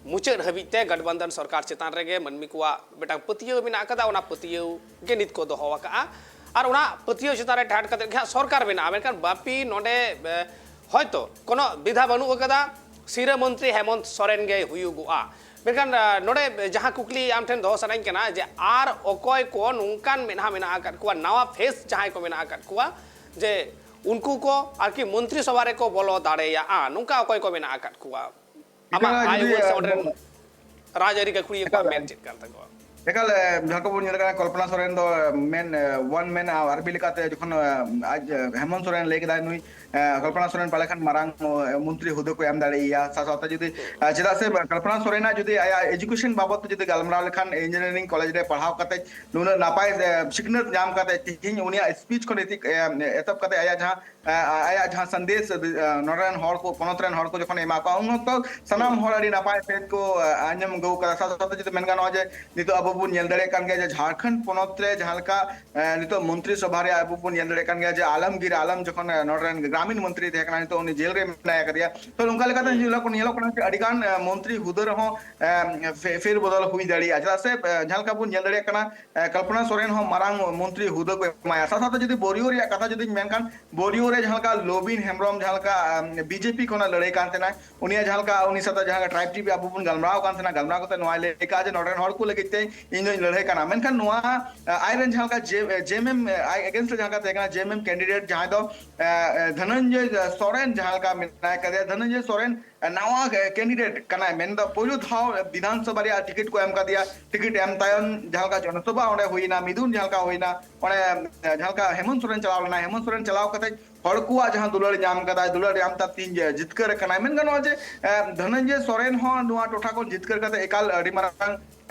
ᱢᱩᱪᱟᱹᱫ ᱦᱟᱹᱵᱤᱡ ᱛᱮ ᱜᱟᱴᱵᱟᱱᱫᱷᱟᱱ ᱥᱚᱨᱠᱟᱨ ᱪᱮᱛᱟᱱ ᱨᱮᱜᱮ ᱢᱟᱹᱱᱢᱤ ᱠᱚᱣᱟᱜ ᱢᱤᱫᱴᱟᱝ ᱯᱟᱹᱛᱭᱟᱹᱣ ᱢᱮᱱᱟᱜ ᱟᱠᱟᱫᱟ᱾ ᱚᱱᱟ ᱯᱟᱹᱛᱭᱟᱹᱣ ᱜᱮ ᱱᱤᱛ ᱠᱚ ᱫᱚᱦᱚ ᱟᱠᱟᱫᱼᱟ᱾ ᱟᱨ ᱚᱱᱟ ᱯᱟᱹᱛᱭᱟᱹᱣ ᱪᱮᱛᱟᱱ ᱨᱮ ᱴᱮᱦᱟᱴ ᱠᱟᱛᱮ ᱜᱮ ᱦᱟᱸᱜ ᱥᱚᱨᱠᱟᱨ ᱵᱮᱱᱟᱜᱼᱟ᱾ ᱢᱮᱱᱠᱷᱟᱱ ᱵᱟᱯᱤ ᱱᱚᱰᱮ, ᱮ, ᱦᱚᱭᱛᱚ ᱠᱳᱱᱳ ᱵᱤᱫᱷᱟ ᱵᱟᱹᱱᱩᱜ ᱟᱠᱟᱫᱟ, ᱥᱤᱨᱟᱹ ᱢᱚᱱᱛᱨᱤ ᱦᱮᱢᱚᱱᱛ ᱥᱚᱨᱮᱱ ᱜᱮᱭ ᱦᱩᱭᱩᱜᱚᱜᱼᱟ᱾ ᱢᱮᱱᱠᱷᱟᱱ, ᱮ, ᱱᱚᱰᱮ ᱡᱟᱦᱟᱸ ᱠᱩᱠᱞᱤ ᱟᱢ ᱴᱷᱮᱱ ᱫᱚᱦᱚ ᱥᱟᱱᱟᱧ ᱠᱟᱱᱟ ᱡᱮ ᱟᱨ ᱚᱠᱚᱭ ᱠᱚ ᱱᱚᱝᱠᱟᱱ ᱢᱮᱫᱦᱟ ᱢᱮᱱᱟᱜ ᱟᱠᱟᱫ ᱠᱚᱣᱟ, ᱱᱟᱣᱟ ᱯᱷᱮᱥ ᱡᱟᱦᱟᱸᱭ ᱠᱚ ᱢᱮᱱᱟᱜ ᱟᱠᱟᱫ ᱠᱚᱣᱟ, ᱡᱮ ᱩᱱᱠᱩ ᱠᱚ ᱟᱨᱠᱤ ᱢᱚᱱᱛᱨᱤ ᱥᱚᱵᱷᱟ ᱨᱮᱠᱚ ᱵᱚᱞᱚ ᱫᱟᱲᱮᱭᱟᱜᱼᱟ, ᱱᱚᱝᱠᱟ ᱚᱠᱚᱭ ᱠᱚ ᱢᱮᱱᱟᱜ ᱟᱠᱟᱫ ᱠᱚᱣᱟ? ᱟᱢᱟᱜ ᱮᱴᱟᱜ ᱟᱭ ᱡᱩᱫᱤ, ᱩᱢᱟᱹᱱ ᱥᱮ ᱚᱸᱰᱮ ᱨᱮᱱ ᱨᱟᱡᱽᱟᱹᱨᱤ ᱜᱟᱹᱠᱷᱩᱲᱤᱭᱟᱹ ᱠᱚᱣᱟᱜ ᱮᱠᱟᱞ᱾ ᱢᱮᱱ ᱪᱮᱫ ᱠᱟᱱ ᱛᱟᱠᱚᱣᱟ? ᱮᱠᱟᱞ, ᱮ, ᱡᱟᱦᱟᱸ ᱠᱚᱵᱚᱱ ᱧᱮᱞ ᱠᱟᱱᱟ, ᱠᱚᱞᱯᱚᱱᱟ ᱥᱚᱨᱮᱱ ᱫᱚ ᱢᱮᱱ, ᱮ, ᱚᱣᱟᱱ ᱢᱮᱱ ᱟᱨᱢᱤ ᱞᱮᱠᱟᱛᱮ ᱡᱚᱠᱷᱚᱱ, ᱮ, ᱟᱡ, ᱮ, ᱦᱮᱢᱚᱱᱛ ᱥᱚᱨᱮᱱ ᱞᱟᱹᱭ ᱠᱮᱫᱟᱭ, ᱱᱩᱭ, ᱮ, ᱠᱚᱞᱯᱚᱱᱟ ᱥᱚᱨᱮᱱ ᱯᱟᱞᱮ ᱠᱷᱟᱱ ᱢᱟᱨᱟᱝ, ᱮ, ᱢᱚᱱᱛᱨᱤ ᱦᱩᱫᱟᱹ ᱠᱚ ᱮᱢ ᱫᱟᱲᱮᱭᱟᱭᱟ᱾ ᱥᱟᱶ ᱥᱟᱶᱛᱮ ᱡᱩᱫᱤ, ᱮ, ᱪᱮᱫᱟᱜ ᱥᱮ ᱠᱚᱞᱯᱚᱱᱟ ᱥᱚᱨᱮᱱᱟᱜ ᱡᱩᱫᱤ ᱟᱭᱟᱜ ᱮᱡᱩᱠᱮᱥᱚᱱ ᱵᱟᱵᱚᱫ ᱛᱮ ᱡᱩᱫᱤ ᱜᱟᱞᱢᱟᱨᱟᱣ ᱞᱮᱠᱷᱟᱱ, ᱤᱧᱡᱤᱱᱤᱭᱟᱨᱤᱝ ᱠᱚᱞᱮᱡᱽ ᱨᱮ ᱯᱟᱲᱦᱟᱣ ᱠᱟᱛᱮ ᱱᱩᱱᱟᱹᱜ ᱱᱟᱯᱟᱭ, ᱮ, ᱥᱤᱠᱷᱱᱟᱹᱛ ᱧᱟᱢ ᱠᱟᱛᱮ ᱛᱮᱦᱮᱧ ᱩᱱᱤᱭᱟᱜ ᱥᱯᱤᱪ ᱠᱷᱚᱱ ᱮᱛᱤ-, ᱮ, ᱮᱛᱚᱦᱚᱵ ᱠᱟᱛᱮ ᱟᱭᱟᱜ ᱡᱟᱦᱟᱸ ᱮ, ᱟᱭᱟᱜ ᱡᱟᱦᱟᱸ ᱥᱟᱸᱫᱮᱥ, ᱮ, ᱱᱚᱰᱮ ᱨᱮᱱ ᱦᱚᱲ ᱠᱚ, ᱯᱚᱱᱚᱛ ᱨᱮᱱ ᱦᱚᱲ ᱠᱚ ᱡᱚᱠᱷᱚᱱ ᱮᱢᱟ ᱠᱚᱣᱟ, ᱩᱱ ᱚᱠᱛᱚ ᱥᱟᱱᱟᱢ ᱦᱚᱲ ᱟᱹᱰᱤ ᱱᱟᱯᱟᱭ ᱥᱮᱫ ᱠᱚ, ᱮ, ᱟᱸᱡᱚᱢ ᱟᱹᱜᱩ ᱠᱟᱫᱟ᱾ ᱥᱟᱶ ᱥᱟᱶᱛᱮ ᱡᱩᱫᱤ ᱢᱮᱱ ᱜᱟᱱᱚᱜᱼᱟ ᱡᱮ ᱱᱤᱛᱚᱜ ᱟᱵᱚ ᱵᱚᱱ ᱧᱮᱞ ᱫᱟᱲᱮᱭᱟᱜ ᱠᱟᱱ ᱜᱮᱭᱟ ᱡᱮ ᱡᱷᱟᱲᱠᱷᱚᱸᱰ ᱯᱚᱱᱚᱛ ᱨᱮ ᱡᱟᱦᱟᱸ ᱞᱮᱠᱟ, ᱮ, ᱱᱤᱛᱚᱜ ᱢᱚᱱᱛᱨᱤ ᱥᱚᱵᱷᱟ ᱨᱮ ᱟᱵᱚ ᱵᱚᱱ ᱧᱮᱞ ᱫᱟᱲᱮᱭᱟᱜ ᱠᱟᱱ ᱜᱮᱭᱟ ᱡᱮ ᱟᱞᱚᱢᱜᱤᱨ ᱟᱞᱚᱢ ᱡᱚᱠᱷᱚᱱ, ᱮ, ᱱᱚᱰᱮ ᱨᱮᱱ ᱜᱨᱟᱢᱤᱱ ᱢᱚᱱᱛᱨᱤ ᱛᱟᱦᱮᱸ ᱠᱟᱱᱟ, ᱱᱤᱛᱚᱜ ᱩᱱᱤ ᱡᱮᱞ ᱨᱮ ᱢᱮᱱᱟᱭ ᱟᱠᱟᱫᱮᱭᱟ᱾ ᱛᱚ ᱱᱚᱝᱠᱟ ᱞᱮᱠᱟᱛᱮ ᱧᱮᱞᱚᱜ, ᱧᱮᱞᱚᱜ ᱠᱟᱱᱟ ᱡᱮ ᱟᱹᱰᱤ ᱜᱟᱱ, ᱮ, ᱢᱚᱱᱛᱨᱤ ᱦᱩᱫᱟᱹ ᱨᱮᱦᱚᱸ, ᱮ, ᱯᱷᱮ-, ᱯᱷᱮᱨ ᱵᱚᱫᱚᱞ ᱦᱩᱭ ᱫᱟᱲᱮᱭᱟᱜᱼᱟ᱾ ᱪᱮᱫᱟᱜ ᱥᱮ, ᱮ, ᱡᱟᱦᱟᱸ ᱞᱮᱠᱟ ᱵᱚᱱ ᱧᱮᱞ ᱫᱟᱲᱮᱭᱟᱜ ᱠᱟᱱᱟ, ᱮ, ᱠᱚᱞᱯᱚᱱᱟ ᱥᱚᱨᱮᱱ ᱦᱚᱸ ᱢᱟᱨᱟᱝ ᱢᱚᱱᱛᱨᱤ ᱦᱩᱫᱟᱹ ᱠᱚ ᱮᱢᱟᱭᱟ᱾ ᱥᱟᱶ ᱥᱟᱶᱛᱮ ᱡᱩᱫᱤ ᱵᱳᱨᱤᱭᱳ ᱨᱮᱭᱟᱜ ᱠᱟᱛᱷᱟ ᱡᱩᱫᱤᱧ ᱢᱮᱱᱠᱷᱟᱱ, ᱵᱳᱨᱤᱭᱳ ᱨᱮ ᱡᱟᱦᱟᱸ ᱞᱮᱠᱟ ᱞᱚᱵᱤᱱ ᱦᱮᱢᱵᱨᱚᱢ ᱡᱟᱦᱟᱸ ᱞᱮᱠᱟ, ᱟᱢ, ᱵᱤᱡᱮᱯᱤ ᱠᱷᱚᱱᱟᱜ ᱞᱟᱹᱲᱦᱟᱹᱭ ᱠᱟᱱ ᱛᱟᱦᱮᱱᱟᱭ, ᱩᱱᱤᱭᱟᱜ ᱡᱟᱦᱟᱸ ᱞᱮᱠᱟ ᱩᱱᱤ ᱥᱟᱛᱮ ᱡᱟᱦᱟᱸ ᱞᱮᱠᱟ ᱴᱨᱟᱭᱤᱵᱽ ᱴᱤᱵᱷᱤ ᱟᱵᱚ ᱵᱚᱱ ᱜᱟᱞᱢᱟᱨᱟᱣ ᱠᱟᱱ ᱛᱟᱦᱮᱱᱟ, ᱜᱟᱞᱢᱟᱨᱟᱣ ᱠᱟᱛᱮ ᱱᱚᱣᱟᱭ ᱞᱟᱹᱭ ᱠᱟᱜᱼᱟ ᱡᱮ ᱱᱚᱰᱮ ᱨᱮᱱ ᱦᱚᱲ ᱠᱚ ᱞᱟᱹᱜᱤᱫ ᱛᱮ ᱤᱧ ᱫᱚᱧ ᱞᱟᱹᱲᱦᱟᱹᱭ ᱠᱟᱱᱟ᱾ ᱢᱮᱱᱠᱷᱟᱱ ᱱᱚᱣᱟ, ᱟ, ᱟᱡ ᱨᱮᱱ ᱡᱟᱦᱟᱸ ᱞᱮᱠᱟ ᱡᱮ-, ᱡᱮ ᱮᱢ ᱮᱢ, ᱟ, ᱟᱡ against ᱨᱮ ᱡᱟᱦᱟᱸ ᱞᱮᱠᱟ ᱛᱟᱦᱮᱸ ᱠᱟᱱᱟ, ᱡᱮ ᱮᱢ ᱮᱢ candidate ᱡᱟᱦᱟᱸᱭ ᱫᱚ, ᱟ, ᱟ, ᱫᱷᱚᱱᱚᱱᱡᱚᱭ ᱥᱚᱨᱮᱱ ᱡᱟᱦᱟᱸ ᱞᱮᱠᱟ ᱢᱮᱱᱟᱭ ᱠᱟᱫᱮᱭᱟ, ᱫᱷᱚᱱᱚᱱᱡᱚᱭ ᱥᱚᱨᱮᱱ ᱱᱟᱣᱟ candidate ᱠᱟᱱᱟᱭ, ᱢᱮᱱᱫᱚ ᱯᱳᱭᱞᱳ ᱫᱷᱟᱣ ᱵᱤᱫᱷᱟᱱ ᱥᱚᱵᱷᱟ ᱨᱮᱭᱟᱜ ᱴᱤᱠᱤᱴ ᱠᱚ ᱮᱢ ᱠᱟᱫᱮᱭᱟ᱾ ᱴᱤᱠᱤᱴ ᱮᱢ ᱛᱟᱭᱚᱢ ᱡᱟᱦᱟᱸ ᱞᱮᱠᱟ ᱡᱚᱱᱚᱥᱚᱵᱷᱟ ᱚᱸᱰᱮ ᱦᱩᱭᱱᱟ, ᱢᱤᱫᱩᱱ ᱡᱟᱦᱟᱸ ᱞᱮᱠᱟ ᱦᱩᱭᱱᱟ, ᱚᱸᱰᱮ ᱡᱟᱦᱟᱸ ᱞᱮᱠᱟ ᱦᱮᱢᱚᱱᱛ ᱥᱚᱨᱮᱱ ᱪᱟᱞᱟᱣ ᱞᱮᱱᱟᱭ, ᱦᱮᱢᱚᱱᱛ ᱥᱚᱨᱮᱱ ᱪᱟᱞᱟᱣ ᱠᱟᱛᱮ ᱦᱚᱲ ᱠᱚᱣᱟᱜ ᱡᱟᱦᱟᱸ ᱫᱩᱞᱟᱹᱲ ᱧᱟᱢ ᱠᱟᱫᱟᱭ, ᱫᱩᱞᱟᱹᱲ ᱧᱟᱢ ᱛᱟᱭ ᱛᱮᱦᱤᱧ ᱡᱤᱛᱠᱟᱹᱨ ᱟᱠᱟᱱᱟᱭ᱾ ᱢᱮᱱ ᱜᱟᱱᱚᱜᱼᱟ ᱡᱮ, ᱮ, ᱫᱷᱚᱱᱚᱱᱡᱚᱭ ᱥᱚᱨᱮᱱ ᱦᱚᱸ ᱱᱚᱣᱟ ᱴᱚᱴᱷᱟ ᱠᱷᱚᱱ ᱡᱤᱛᱠᱟᱹᱨ ᱠᱟᱛᱮ ᱮᱠᱟᱞ ᱟᱹᱰᱤ ᱢᱟᱨᱟᱝ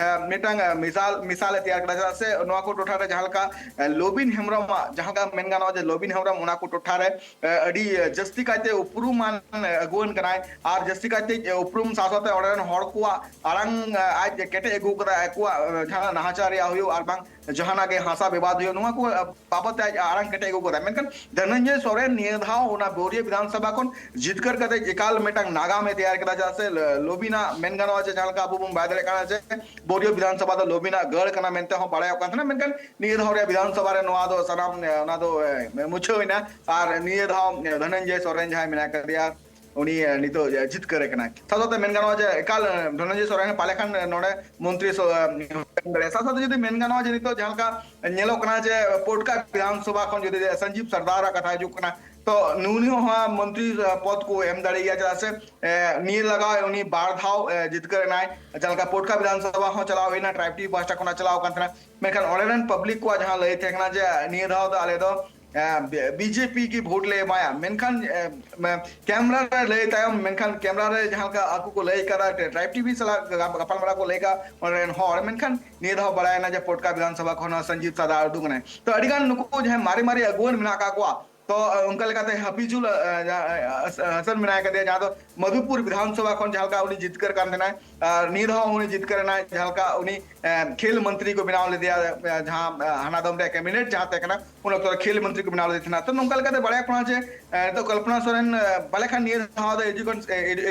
ᱢᱤᱫᱴᱟᱝ ᱢᱤᱥᱟᱞ ᱢᱤᱥᱟᱞ ᱮ ᱛᱮᱭᱟᱨ ᱠᱮᱫᱟ᱾ ᱪᱮᱫᱟᱜ ᱥᱮ ᱱᱚᱣᱟ ᱠᱚ ᱴᱚᱴᱷᱟ ᱨᱮ ᱡᱟᱦᱟᱸ ᱞᱮᱠᱟ ᱞᱚᱵᱤᱱ ᱦᱮᱢᱵᱨᱚᱢᱟᱜ, ᱡᱟᱦᱟᱸ ᱞᱮᱠᱟ ᱢᱮᱱ ᱜᱟᱱᱚᱜᱼᱟ ᱡᱮ ᱞᱚᱵᱤᱱ ᱦᱮᱢᱵᱨᱚᱢ ᱚᱱᱟ ᱠᱚ ᱴᱚᱴᱷᱟ ᱨᱮ ᱟᱹᱰᱤ ᱡᱟᱹᱥᱛᱤ ᱠᱟᱭᱛᱮ ᱩᱯᱨᱩᱢᱟᱱ ᱟᱹᱜᱩᱣᱟᱹᱱ ᱠᱟᱱᱟᱭ᱾ ᱟᱨ ᱡᱟᱹᱥᱛᱤ ᱠᱟᱭᱛᱮ ᱩᱯᱨᱩᱢ ᱥᱟᱶ ᱥᱟᱶᱛᱮ ᱚᱸᱰᱮ ᱨᱮᱱ ᱦᱚᱲ ᱠᱚᱣᱟᱜ ᱟᱲᱟᱝ ᱟᱡ ᱠᱮᱴᱮᱡ ᱟᱹᱜᱩ ᱠᱟᱫᱟ᱾ ᱟᱠᱚᱣᱟᱜ ᱡᱟᱦᱟᱸ ᱱᱟᱦᱟᱪᱟᱨ ᱨᱮᱭᱟᱜ ᱦᱩᱭᱩᱜ ᱟᱨ ᱵᱟᱝ ᱡᱟᱦᱟᱱᱟᱜ ᱜᱮ ᱦᱟᱥᱟ ᱵᱤᱵᱟᱫ ᱦᱩᱭᱩᱜ, ᱱᱚᱣᱟ ᱠᱚ ᱵᱟᱵᱚᱫ ᱛᱮ ᱟᱡ ᱟᱲᱟᱝ ᱠᱮᱴᱮᱡ ᱟᱹᱜᱩ ᱠᱟᱫᱟᱭ᱾ ᱢᱮᱱᱠᱷᱟᱱ ᱫᱷᱚᱱᱚᱱᱡᱚᱭ ᱥᱚᱨᱮᱱ ᱱᱤᱭᱟᱹ ᱫᱷᱟᱣ ᱚᱱᱟ ᱵᱳᱨᱤᱭᱟ ᱵᱤᱫᱷᱟᱱ ᱥᱚᱵᱷᱟ ᱠᱷᱚᱱ ᱡᱤᱛᱠᱟᱹᱨ ᱠᱟᱛᱮ ᱮᱠᱟᱞ ᱢᱤᱫᱴᱟᱝ ᱱᱟᱜᱟᱢ ᱮ ᱛᱮᱭᱟᱨ ᱠᱮᱫᱟ᱾ ᱪᱮᱫᱟᱜ ᱥᱮ ᱞᱚᱵᱤᱱᱟᱜ ᱢᱮᱱ ᱜᱟᱱᱚᱜᱼᱟ ᱡᱮ ᱡᱟᱦᱟᱸ ᱞᱮᱠᱟ ᱟᱵᱚ ᱵᱚᱱ ᱵᱟᱲᱟᱭ ᱫᱟᱲᱮᱭᱟᱜ ᱠᱟᱱᱟ ᱡᱮ ᱵᱳᱨᱤᱭᱟ ᱵᱤᱫᱷᱟᱱ ᱥᱚᱵᱷᱟ ᱫᱚ ᱞᱚᱵᱤᱱᱟᱜ ᱜᱟᱲ ᱠᱟᱱᱟ ᱢᱮᱱᱛᱮ ᱦᱚᱸ ᱵᱟᱲᱟᱭᱚᱜ ᱠᱟᱱ ᱛᱟᱦᱮᱱᱟ᱾ ᱢᱮᱱᱠᱷᱟᱱ ᱱᱤᱭᱟᱹ ᱫᱷᱟᱣ ᱨᱮᱭᱟᱜ ᱵᱤᱫᱷᱟᱱ ᱥᱚᱵᱷᱟ ᱨᱮ ᱱᱚᱣᱟ ᱫᱚ ᱥᱟᱱᱟᱢ ᱚᱱᱟ ᱫᱚ ᱢᱩᱪᱷᱟᱹᱣ ᱮᱱᱟ᱾ ᱟᱨ ᱱᱤᱭᱟᱹ ᱫᱷᱟᱣ ᱫᱷᱚᱱᱚᱱᱡᱚᱭ ᱥᱚᱨᱮᱱ ᱡᱟᱦᱟᱸᱭ ᱢᱮᱱᱟᱭ ᱠᱟᱫᱮᱭᱟ, ᱩᱱᱤ ᱱᱤᱛᱚᱜ ᱡᱤᱛᱠᱟᱹᱨ ᱠᱟᱱᱟᱭ᱾ ᱥᱟᱶ ᱥᱟᱶᱛᱮ ᱢᱮᱱ ᱜᱟᱱᱚᱜᱼᱟ ᱡᱮ ᱮᱠᱟᱞ ᱫᱷᱚᱱᱚᱱᱡᱚᱭ ᱥᱚᱨᱮᱱ ᱯᱟᱞᱮ ᱠᱷᱟᱱ ᱱᱚᱰᱮ ᱢᱚᱱᱛᱨᱤ ᱥᱚ-, ᱥᱟᱶ ᱥᱟᱶᱛᱮ ᱡᱩᱫᱤ ᱢᱮᱱ ᱜᱟᱱᱚᱜᱼᱟ ᱡᱮ ᱱᱤᱛᱚᱜ ᱡᱟᱦᱟᱸ ᱞᱮᱠᱟ ᱧᱮᱞᱚᱜ ᱠᱟᱱᱟ ᱡᱮ ᱯᱚᱴᱠᱟ ᱵᱤᱫᱷᱟᱱ ᱥᱚᱵᱷᱟ ᱠᱷᱚᱱ ᱡᱩᱫᱤ ᱥᱚᱧᱡᱤᱵ ᱥᱟᱨᱫᱟᱨᱟᱜ ᱠᱟᱛᱷᱟ ᱦᱤᱡᱩᱜ ᱠᱟᱱᱟ, ᱛᱚ ᱱᱩᱭ ᱦᱚᱸ ᱢᱚᱱᱛᱨᱤ ᱯᱚᱫ ᱠᱚ ᱮᱢ ᱫᱟᱲᱮᱭᱟᱭᱟ᱾ ᱪᱮᱫᱟᱜ ᱥᱮ ᱱᱤᱭᱟᱹ ᱞᱟᱜᱟᱣ ᱩᱱᱤ ᱵᱟᱨ ᱫᱷᱟᱣ ᱡᱤᱛᱠᱟᱹᱨ ᱮᱱᱟᱭ᱾ ᱡᱟᱦᱟᱸ ᱞᱮᱠᱟ ᱯᱚᱴᱠᱟ ᱵᱤᱫᱷᱟᱱ ᱥᱚᱵᱷᱟ ᱦᱚᱸ ᱪᱟᱞᱟᱣ ᱦᱩᱭᱱᱟ, ᱴᱨᱟᱭᱤᱵᱽ ᱴᱤᱵᱷᱤ ᱯᱟᱦᱴᱟ ᱠᱷᱚᱱᱟᱜ ᱪᱟᱞᱟᱣ ᱠᱟᱱ ᱛᱟᱦᱮᱱᱟ᱾ ᱢᱮᱱᱠᱷᱟᱱ ᱚᱸᱰᱮ ᱨᱮᱱ ᱯᱟᱵᱽᱞᱤᱠ ᱠᱚᱣᱟᱜ ᱡᱟᱦᱟᱸ ᱞᱟᱹᱭ ᱛᱟᱦᱮᱸ ᱠᱟᱱᱟ ᱡᱮ ᱱᱤᱭᱟᱹ ᱫᱷᱟᱣ ᱫᱚ ᱟᱞᱮ ᱫᱚ ᱵᱤᱡᱮᱯᱤ ᱜᱮ ᱵᱷᱳᱴ ᱞᱮ ᱮᱢᱟᱭᱟ᱾ ᱢᱮᱱᱠᱷᱟᱱ ᱠᱮᱢᱨᱟ ᱨᱮ ᱞᱟᱹᱭ ᱛᱟᱭᱚᱢ, ᱢᱮᱱᱠᱷᱟᱱ ᱠᱮᱢᱨᱟ ᱨᱮ ᱡᱟᱦᱟᱸ ᱞᱮᱠᱟ ᱟᱠᱚ ᱠᱚ ᱞᱟᱹᱭ ᱠᱟᱫᱟ, ᱴᱨᱟᱭᱤᱵᱽ ᱴᱤᱵᱷᱤ ᱥᱟᱞᱟᱜ ᱜᱟᱯᱟᱞᱢᱟᱨᱟᱣ ᱠᱚ ᱞᱟᱹᱭ ᱠᱟᱫᱟ ᱚᱸᱰᱮ ᱨᱮᱱ ᱦᱚᱲ, ᱢᱮᱱᱠᱷᱟᱱ ᱱᱤᱭᱟᱹ ᱫᱷᱟᱣ ᱵᱟᱲᱟᱭᱮᱱᱟ ᱡᱮ ᱯᱚᱴᱠᱟ ᱵᱤᱫᱷᱟᱱ ᱥᱚᱵᱷᱟ ᱠᱷᱚᱱ ᱦᱚᱸ ᱥᱚᱧᱡᱤᱵ ᱥᱟᱨᱫᱟᱨ ᱩᱰᱩᱠ ᱮᱱᱟᱭ᱾ ᱛᱚ ᱟᱹᱰᱤ ᱜᱟᱱ ᱱᱩᱠᱩ ᱡᱟᱦᱟᱸᱭ ᱢᱟᱨᱮ ᱢᱟᱨᱮ ᱟᱹᱜᱩᱣᱟᱹᱱ ᱢᱮᱱᱟᱜ ᱟᱠᱟᱫ ᱠᱚᱣᱟ, ᱛᱚ ᱚᱱᱠᱟ ᱞᱮᱠᱟᱛᱮ ᱦᱟᱯᱤᱡᱩᱞ ᱦᱟᱥᱟᱱ ᱢᱮᱱᱟᱭ ᱠᱟᱫᱮᱭᱟ, ᱡᱟᱦᱟᱸ ᱫᱚ ᱢᱚᱫᱷᱩᱯᱩᱨ ᱵᱤᱫᱷᱟᱱ ᱥᱚᱵᱷᱟ ᱠᱷᱚᱱ ᱡᱟᱦᱟᱸ ᱞᱮᱠᱟ ᱩᱱᱤ ᱡᱤᱛᱠᱟᱹᱨ ᱠᱟᱱ ᱛᱟᱦᱮᱱᱟᱭ, ᱟᱨ ᱱᱤᱭᱟᱹ ᱫᱷᱟᱣ ᱦᱚᱸ ᱩᱱᱤ ᱡᱤᱛᱠᱟᱹᱨ ᱮᱱᱟᱭ᱾ ᱡᱟᱦᱟᱸ ᱞᱮᱠᱟ ᱩᱱᱤ ᱠᱷᱮᱞ ᱢᱚᱱᱛᱨᱤ ᱠᱚ ᱵᱮᱱᱟᱣ ᱞᱮᱫᱮᱭᱟ, ᱡᱟᱦᱟᱸ ᱦᱟᱱᱟ ᱫᱚᱢ ᱨᱮᱭᱟᱜ ᱠᱮᱵᱤᱱᱮᱴ ᱡᱟᱦᱟᱸ ᱛᱟᱦᱮᱸ ᱠᱟᱱᱟ, ᱩᱱ ᱚᱠᱛᱚ ᱨᱮ ᱠᱷᱮᱞ ᱢᱚᱱᱛᱨᱤ ᱠᱚ ᱵᱮᱱᱟᱣ ᱞᱮᱫᱮ ᱛᱟᱦᱮᱱᱟ᱾ ᱛᱚ ᱱᱚᱝᱠᱟ ᱞᱮᱠᱟᱛᱮ ᱵᱟᱲᱟᱭ ᱠᱟᱱᱟ ᱡᱮ ᱱᱤᱛᱚᱜ ᱠᱚᱞᱯᱚᱱᱟ ᱥᱚᱨᱮᱱ ᱯᱟᱞᱮ ᱠᱷᱟᱱ ᱱᱤᱭᱟᱹ ᱫᱷᱟᱣ ᱫᱚ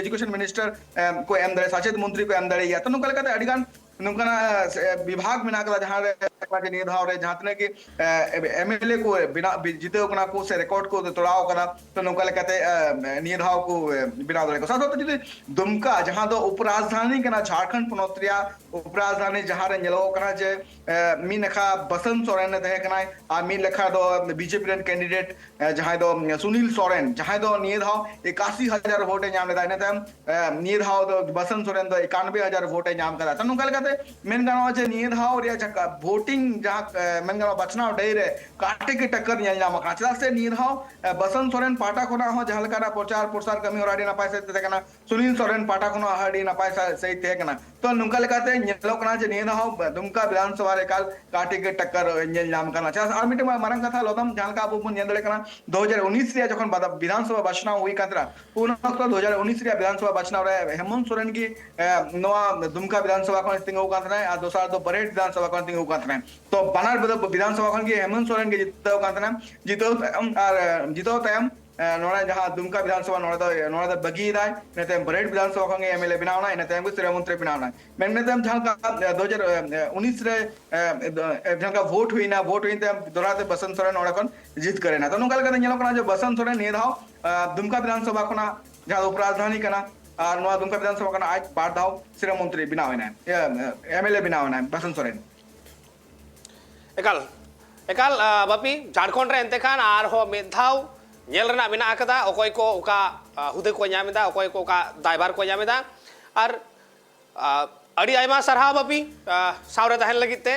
ᱮᱡᱩᱠᱮᱥᱚᱱ ᱢᱤᱱᱤᱥᱴᱟᱨ ᱠᱚ ᱮᱢ ᱫᱟᱲᱮᱭᱟᱜᱼᱟ, ᱥᱟᱪᱮᱫ ᱢᱚᱱᱛᱨᱤ ᱠᱚ ᱮᱢ ᱫᱟᱲᱮᱭᱟᱜᱼᱟ᱾ ᱛᱚ ᱱᱚᱝᱠᱟ ᱞᱮᱠᱟᱛᱮ ᱟᱹᱰᱤ ᱜᱟᱱ ᱱᱚᱝᱠᱟᱱᱟᱜ ᱵᱤᱵᱷᱟᱜᱽ ᱢᱮᱱᱟᱜ ᱠᱟᱫᱟ, ᱡᱟᱦᱟᱸ ᱨᱮ ᱱᱤᱭᱟᱹ ᱫᱷᱟᱣ ᱨᱮ ᱡᱟᱦᱟᱸ ᱛᱤᱱᱟᱹᱜ ᱜᱮ ᱮᱢᱮᱞᱮ ᱠᱚ ᱵᱮᱱᱟᱣ ᱡᱤᱛᱟᱹᱣ ᱠᱟᱱᱟ ᱠᱚ ᱥᱮ ᱨᱮᱠᱚᱨᱰ ᱠᱚ ᱛᱚᱲᱟᱣ ᱠᱟᱫᱟ, ᱛᱚ ᱱᱚᱝᱠᱟ ᱞᱮᱠᱟᱛᱮ ᱱᱤᱭᱟᱹ ᱫᱷᱟᱣ ᱠᱚ ᱵᱮᱱᱟᱣ ᱫᱟᱲᱮ ᱠᱚ᱾ ᱥᱟᱶ ᱥᱟᱶᱛᱮ ᱡᱩᱫᱤ ᱫᱩᱢᱠᱟ, ᱡᱟᱦᱟᱸ ᱫᱚ ᱩᱯᱨᱟᱡᱽᱫᱷᱟᱱᱤ ᱠᱟᱱᱟ ᱡᱷᱟᱲᱠᱷᱚᱸᱰ ᱯᱚᱱᱚᱛ ᱨᱮᱭᱟᱜ, ᱩᱯᱨᱟᱡᱽᱫᱷᱟᱱᱤ ᱡᱟᱦᱟᱸ ᱨᱮ ᱧᱮᱞᱚᱜᱚᱜ ᱠᱟᱱᱟ ᱡᱮ ᱢᱤᱫ ᱱᱟᱠᱷᱟ ᱵᱟᱥᱚᱱᱛ ᱥᱚᱨᱮᱱ ᱮ ᱛᱟᱦᱮᱸ ᱠᱟᱱᱟᱭ ᱟᱨ ᱢᱤᱫ ᱱᱟᱠᱷᱟ ᱫᱚ ᱵᱤᱡᱮᱯᱤ ᱨᱮᱱ ᱠᱮᱱᱰᱤᱰᱮᱴ ᱡᱟᱦᱟᱸᱭ ᱫᱚ ᱥᱩᱱᱤᱞ ᱥᱚᱨᱮᱱ, ᱡᱟᱦᱟᱸᱭ ᱫᱚ ᱱᱤᱭᱟᱹ ᱫᱷᱟᱣ ᱮᱠᱟᱥᱤ ᱦᱟᱡᱟᱨ ᱵᱷᱳᱴ ᱮ ᱧᱟᱢ ᱞᱮᱫᱟ᱾ ᱤᱱᱟᱹ ᱛᱟᱭᱚᱢ ᱱᱤᱭᱟᱹ ᱫᱷᱟᱣ ᱫᱚ ᱵᱟᱥᱚᱱᱛ ᱥᱚᱨᱮᱱ ᱫᱚ ᱮᱠᱟᱱᱵᱮ ᱦᱟᱡᱟᱨ ᱵᱷᱳᱴ ᱮ ᱧᱟᱢ ᱠᱟᱫᱟ᱾ ᱛᱚ ᱱᱚᱝᱠᱟ ᱞᱮᱠᱟᱛᱮ ᱢᱮᱱ ᱜᱟᱱᱚᱜᱼᱟ ᱡᱮ ᱱᱤᱭᱟᱹ ᱫᱷᱟᱣ ᱨᱮᱭᱟᱜ ᱡᱟᱦᱟᱸ ᱠᱟ-, ᱵᱷᱳᱴᱤᱝ ᱡᱟᱦᱟᱸ, ᱮ, ᱢᱮᱱ ᱜᱟᱱᱚᱜᱼᱟ ᱵᱟᱪᱷᱱᱟᱣ ᱰᱟᱹᱦᱤ ᱨᱮ ᱠᱟᱹᱴᱤᱡ ᱜᱮ ᱴᱟᱠᱠᱟᱨ ᱧᱮᱞ ᱧᱟᱢ ᱟᱠᱟᱱᱟ᱾ ᱪᱮᱫᱟᱜ ᱥᱮ ᱱᱤᱭᱟᱹ ᱫᱷᱟᱣ, ᱮ, ᱵᱟᱥᱚᱱᱛ ᱥᱚᱨᱮᱱ ᱯᱟᱦᱴᱟ ᱠᱷᱚᱱᱟᱜ ᱦᱚᱸ ᱡᱟᱦᱟᱸ ᱞᱮᱠᱟᱱᱟᱜ ᱯᱨᱚᱪᱟᱨ ᱯᱨᱚᱥᱟᱨ ᱠᱟᱹᱢᱤ ᱦᱚᱨᱟ ᱟᱹᱰᱤ ᱱᱟᱯᱟᱭ ᱥᱮᱫ ᱛᱮ ᱛᱟᱦᱮᱸ ᱠᱟᱱᱟ, ᱥᱩᱱᱤᱞ ᱥᱚᱨᱮᱱ ᱯᱟᱦᱴᱟ ᱠᱷᱚᱱᱟᱜ ᱦᱚᱸ ᱟᱹᱰᱤ ᱱᱟᱯᱟᱭ ᱥᱟ-, ᱥᱟᱹᱦᱤᱡ ᱛᱟᱦᱮᱸ ᱠᱟᱱᱟ᱾ ᱛᱚ ᱱᱚᱝᱠᱟ ᱞᱮᱠᱟᱛᱮ ᱧᱮᱞᱚᱜ ᱠᱟᱱᱟ ᱡᱮ ᱱᱤᱭᱟᱹ ᱫᱷᱟᱣ ᱫᱩᱢᱠᱟ ᱵᱤᱫᱷᱟᱱ ᱥᱚᱵᱷᱟ ᱨᱮ ᱮᱠᱟᱞ ᱠᱟᱹᱴᱤᱡ ᱜᱮ ᱴᱟᱠᱠᱟᱨ ᱧᱮᱞ ᱧᱟᱢ ᱠᱟᱱᱟ᱾ ᱪᱮᱫᱟᱜ ᱥᱮ ᱟᱨ ᱢᱤᱫᱴᱮᱱ ᱢᱟᱨᱟᱝ ᱠᱟᱛᱷᱟ ᱞᱚᱫᱚᱢ ᱡᱟᱦᱟᱸ ᱞᱮᱠᱟ ᱟᱵᱚ ᱵᱚᱱ ᱧᱮᱞ ᱫᱟᱲᱮᱭᱟᱜ ᱠᱟᱱᱟ, ᱫᱩ ᱦᱟᱡᱟᱨ ᱩᱱᱤᱥ ᱨᱮᱭᱟᱜ ᱡᱚᱠᱷᱚᱱ ᱵᱟᱫᱟ-, ᱵᱤᱫᱷᱟᱱ ᱥᱚᱵᱷᱟ ᱵᱟᱪᱷᱱᱟᱣ ᱦᱩᱭ ᱠᱟᱱ ᱛᱟᱦᱮᱱᱟ, ᱩᱱ ᱚᱠᱛᱚ ᱫᱩ ᱦᱟᱡᱟᱨ ᱩᱱᱤᱥ ᱨᱮᱭᱟᱜ ᱵᱤᱫᱷᱟᱱ ᱥᱚᱵᱷᱟ ᱵᱟᱪᱷᱱᱟᱣ ᱨᱮ ᱦᱮᱢᱚᱱᱛ ᱥᱚᱨᱮᱱ ᱜᱮ, ᱮ, ᱱᱚᱣᱟ ᱫᱩᱢᱠᱟ ᱵᱤᱫᱷᱟᱱ ᱥᱚᱵᱷᱟ ᱠᱷᱚᱱ ᱛᱤᱸᱜᱩ ᱠᱟᱱ ᱛᱟᱦᱮᱱᱟᱭ ᱟᱨ ᱫᱚᱥᱟᱨ ᱫᱚ ᱵᱟᱨᱦᱮᱴ ᱵᱤᱫᱷᱟᱱ ᱥᱚᱵᱷᱟ ᱠᱷᱚᱱ ᱛᱤᱸᱜᱩ ᱠᱟᱱ ᱛᱟᱦᱮᱱᱟᱭ᱾ ᱛᱚ ᱵᱟᱱᱟᱨ ᱵᱤᱫᱷᱟ-, ᱵᱤᱫᱷᱟᱱ ᱥᱚᱵᱷᱟ ᱠᱷᱚᱱ ᱜᱮ ᱦᱮᱢᱚᱱᱛ ᱥᱚᱨᱮᱱ ᱜᱮ ᱡᱤᱛᱟᱹᱣ ᱠᱟᱱ ᱛᱟᱦᱮᱱᱟ᱾ ᱡᱤᱛᱟᱹᱣ ᱛᱟᱭᱚᱢ, ᱟᱨ, ᱮ, ᱡᱤᱛᱟᱹᱣ ᱛᱟᱭᱚᱢ, ᱮ, ᱱᱚᱰᱮ ᱡᱟᱦᱟᱸ ᱫᱩᱢᱠᱟ ᱵᱤᱫᱷᱟᱱ ᱥᱚᱵᱷᱟ ᱱᱚᱰᱮ ᱫᱚ, ᱱᱚᱰᱮ ᱫᱚ ᱵᱟᱹᱜᱤᱭᱮᱫᱟᱭ, ᱤᱱᱟᱹ ᱛᱟᱭᱚᱢ ᱵᱟᱨᱦᱮᱴ ᱵᱤᱫᱷᱟᱱ ᱥᱚᱵᱷᱟ ᱠᱷᱚᱱ ᱜᱮ ᱮᱢ ᱮᱞ ᱮ ᱵᱮᱱᱟᱣ ᱮᱱᱟ, ᱤᱱᱟᱹ ᱛᱟᱭᱚᱢ ᱜᱮ ᱥᱤᱨᱟᱹ ᱢᱚᱱᱛᱨᱤ ᱵᱮᱱᱟᱣ ᱮᱱᱟ᱾ ᱢᱮᱱ ᱤᱱᱟᱹ ᱛᱟᱭᱚᱢ ᱡᱟᱦᱟᱸ ᱞᱮᱠᱟ, ᱮ, ᱫᱩ ᱦᱟᱡᱟᱨ ᱩᱱᱤᱥ ᱨᱮ, ᱮ, ᱮ, ᱡᱟᱦᱟᱸ ᱞᱮᱠᱟ ᱵᱷᱳᱴ ᱦᱩᱭᱱᱟ, ᱵᱷᱳᱴ ᱦᱩᱭᱮᱱ ᱛᱟᱭᱚᱢ ᱫᱚᱦᱲᱟ ᱛᱮ ᱵᱟᱥᱚᱱᱛ ᱥᱚᱨᱮᱱ ᱚᱸᱰᱮ ᱠᱷᱚᱱ ᱡᱤᱛᱠᱟᱹᱨ ᱮᱱᱟ᱾ ᱛᱚ ᱱᱚᱝᱠᱟ ᱞᱮᱠᱟᱛᱮ ᱧᱮᱞᱚᱜ ᱠᱟᱱᱟ ᱡᱮ ᱵᱟᱥᱚᱱᱛ ᱥᱚᱨᱮᱱ ᱱᱤᱭᱟᱹ ᱫᱷᱟᱣ, ᱮ, ᱫᱩᱢᱠᱟ ᱵᱤᱫᱷᱟᱱ ᱥᱚᱵᱷᱟ ᱠᱷᱚᱱᱟᱜ, ᱡᱟᱦᱟᱸ ᱫᱚ ᱩᱯᱨᱟᱡᱽᱫᱷᱟᱱᱤ ᱠᱟᱱᱟ, ᱟᱨ ᱱᱚᱣᱟ ᱫᱩᱢᱠᱟ ᱵᱤᱫᱷᱟᱱ ᱥᱚᱵᱷᱟ ᱠᱷᱚᱱᱟᱜ ᱟᱡ ᱵᱟᱨ ᱫᱷᱟᱣ ᱥᱤᱨᱟᱹ ᱢᱚᱱᱛᱨᱤ ᱵᱮᱱᱟᱣ ᱮᱱᱟᱭ, ᱮ, ᱮᱢ ᱮᱞ ᱮ ᱵᱮᱱᱟᱣ ᱮᱱᱟᱭ ᱵᱟᱥᱚᱱᱛ ᱥᱚᱨᱮᱱ᱾ ᱮᱠᱟᱞ, ᱮᱠᱟᱞ, ᱟ, ᱵᱟᱯᱤ, ᱡᱷᱟᱲᱠᱷᱚᱸᱰ ᱨᱮ ᱮᱱᱛᱮ ᱠᱷᱟᱱ ᱟᱨᱦᱚᱸ ᱢᱤᱫ ᱫᱷᱟᱣ ᱧᱮᱞ ᱨᱮᱱᱟᱜ ᱢᱮᱱᱟᱜ ᱟᱠᱟᱫᱟ, ᱚᱠᱚᱭ ᱠᱚ ᱚᱠᱟ, ᱟ, ᱦᱩᱫᱟᱹ ᱠᱚ ᱧᱟᱢ ᱮᱫᱟ, ᱚᱠᱚᱭ ᱠᱚ ᱚᱠᱟ ᱫᱟᱭᱵᱷᱟᱨ ᱠᱚ ᱧᱟᱢ ᱮᱫᱟ᱾ ᱟᱨ, ᱟ, ᱟᱹᱰᱤ ᱟᱭᱢᱟ ᱥᱟᱨᱦᱟᱣ ᱵᱟᱯᱤ, ᱟ, ᱥᱟᱶᱨᱮ ᱛᱟᱦᱮᱱ ᱞᱟᱹᱜᱤᱫ ᱛᱮ᱾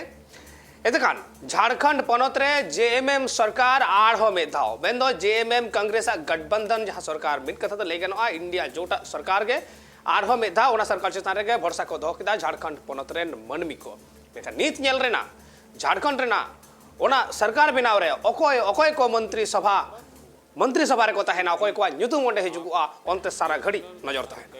ᱮᱱᱛᱮ ᱠᱷᱟᱱ ᱡᱷᱟᱲᱠᱷᱚᱸᱰ ᱯᱚᱱᱚᱛ ᱨᱮ ᱡᱮ ᱮᱢ ᱮᱢ ᱥᱚᱨᱠᱟᱨ ᱟᱨᱦᱚᱸ ᱢᱤᱫ ᱫᱷᱟᱣ, ᱢᱮᱱᱫᱚ ᱡᱮ ᱮᱢ ᱮᱢ ᱠᱚᱝᱜᱨᱮᱥ ᱟᱜ ᱜᱟᱴᱵᱟᱱᱫᱷᱚᱱ, ᱡᱟᱦᱟᱸ ᱥᱚᱨᱠᱟᱨ ᱢᱤᱫ ᱠᱟᱛᱷᱟ ᱛᱮ ᱞᱟᱹᱭ ᱜᱟᱱᱚᱜᱼᱟ ᱤᱱᱰᱤᱭᱟ ᱡᱳᱴᱟᱜ ᱥᱚᱨᱠᱟᱨ ᱜᱮ ᱟᱨᱦᱚᱸ ᱢᱤᱫ ᱫᱷᱟᱣ ᱚᱱᱟ ᱥᱚᱨᱠᱟᱨ ᱪᱮᱛᱟᱱ ᱨᱮᱜᱮ ᱵᱷᱚᱨᱥᱟ ᱠᱚ ᱫᱚᱦᱚ ᱠᱮᱫᱟ ᱡᱷᱟᱲᱠᱷᱚᱸᱰ ᱯᱚᱱᱚᱛ ᱨᱮᱱ ᱢᱟᱹᱱᱢᱤ ᱠᱚ᱾ ᱢᱮᱱᱠᱷᱟᱱ ᱱᱤᱛ ᱧᱮᱞ ᱨᱮᱱᱟᱜ ᱡᱷᱟᱲᱠᱷᱚᱸᱰ ᱨᱮᱱᱟᱜ ᱚᱱᱟ ᱥᱚᱨᱠᱟᱨ ᱵᱮᱱᱟᱣ ᱨᱮ ᱚᱠᱚᱭ ᱚᱠᱚᱭ ᱠᱚ ᱢᱚᱱᱛᱨᱤ ᱥᱚᱵᱷᱟ, ᱢᱚᱱᱛᱨᱤ ᱥᱚᱵᱷᱟ ᱨᱮᱠᱚ ᱛᱟᱦᱮᱱᱟ, ᱚᱠᱚᱭ ᱠᱚᱣᱟᱜ ᱧᱩᱛᱩᱢ ᱚᱸᱰᱮ ᱦᱤᱡᱩᱜᱚᱜᱼᱟ, ᱚᱱᱛᱮ ᱥᱟᱨᱟ ᱜᱷᱟᱹᱲᱤᱡ ᱱᱚᱡᱚᱨ ᱛᱟᱦᱮᱱᱟ᱾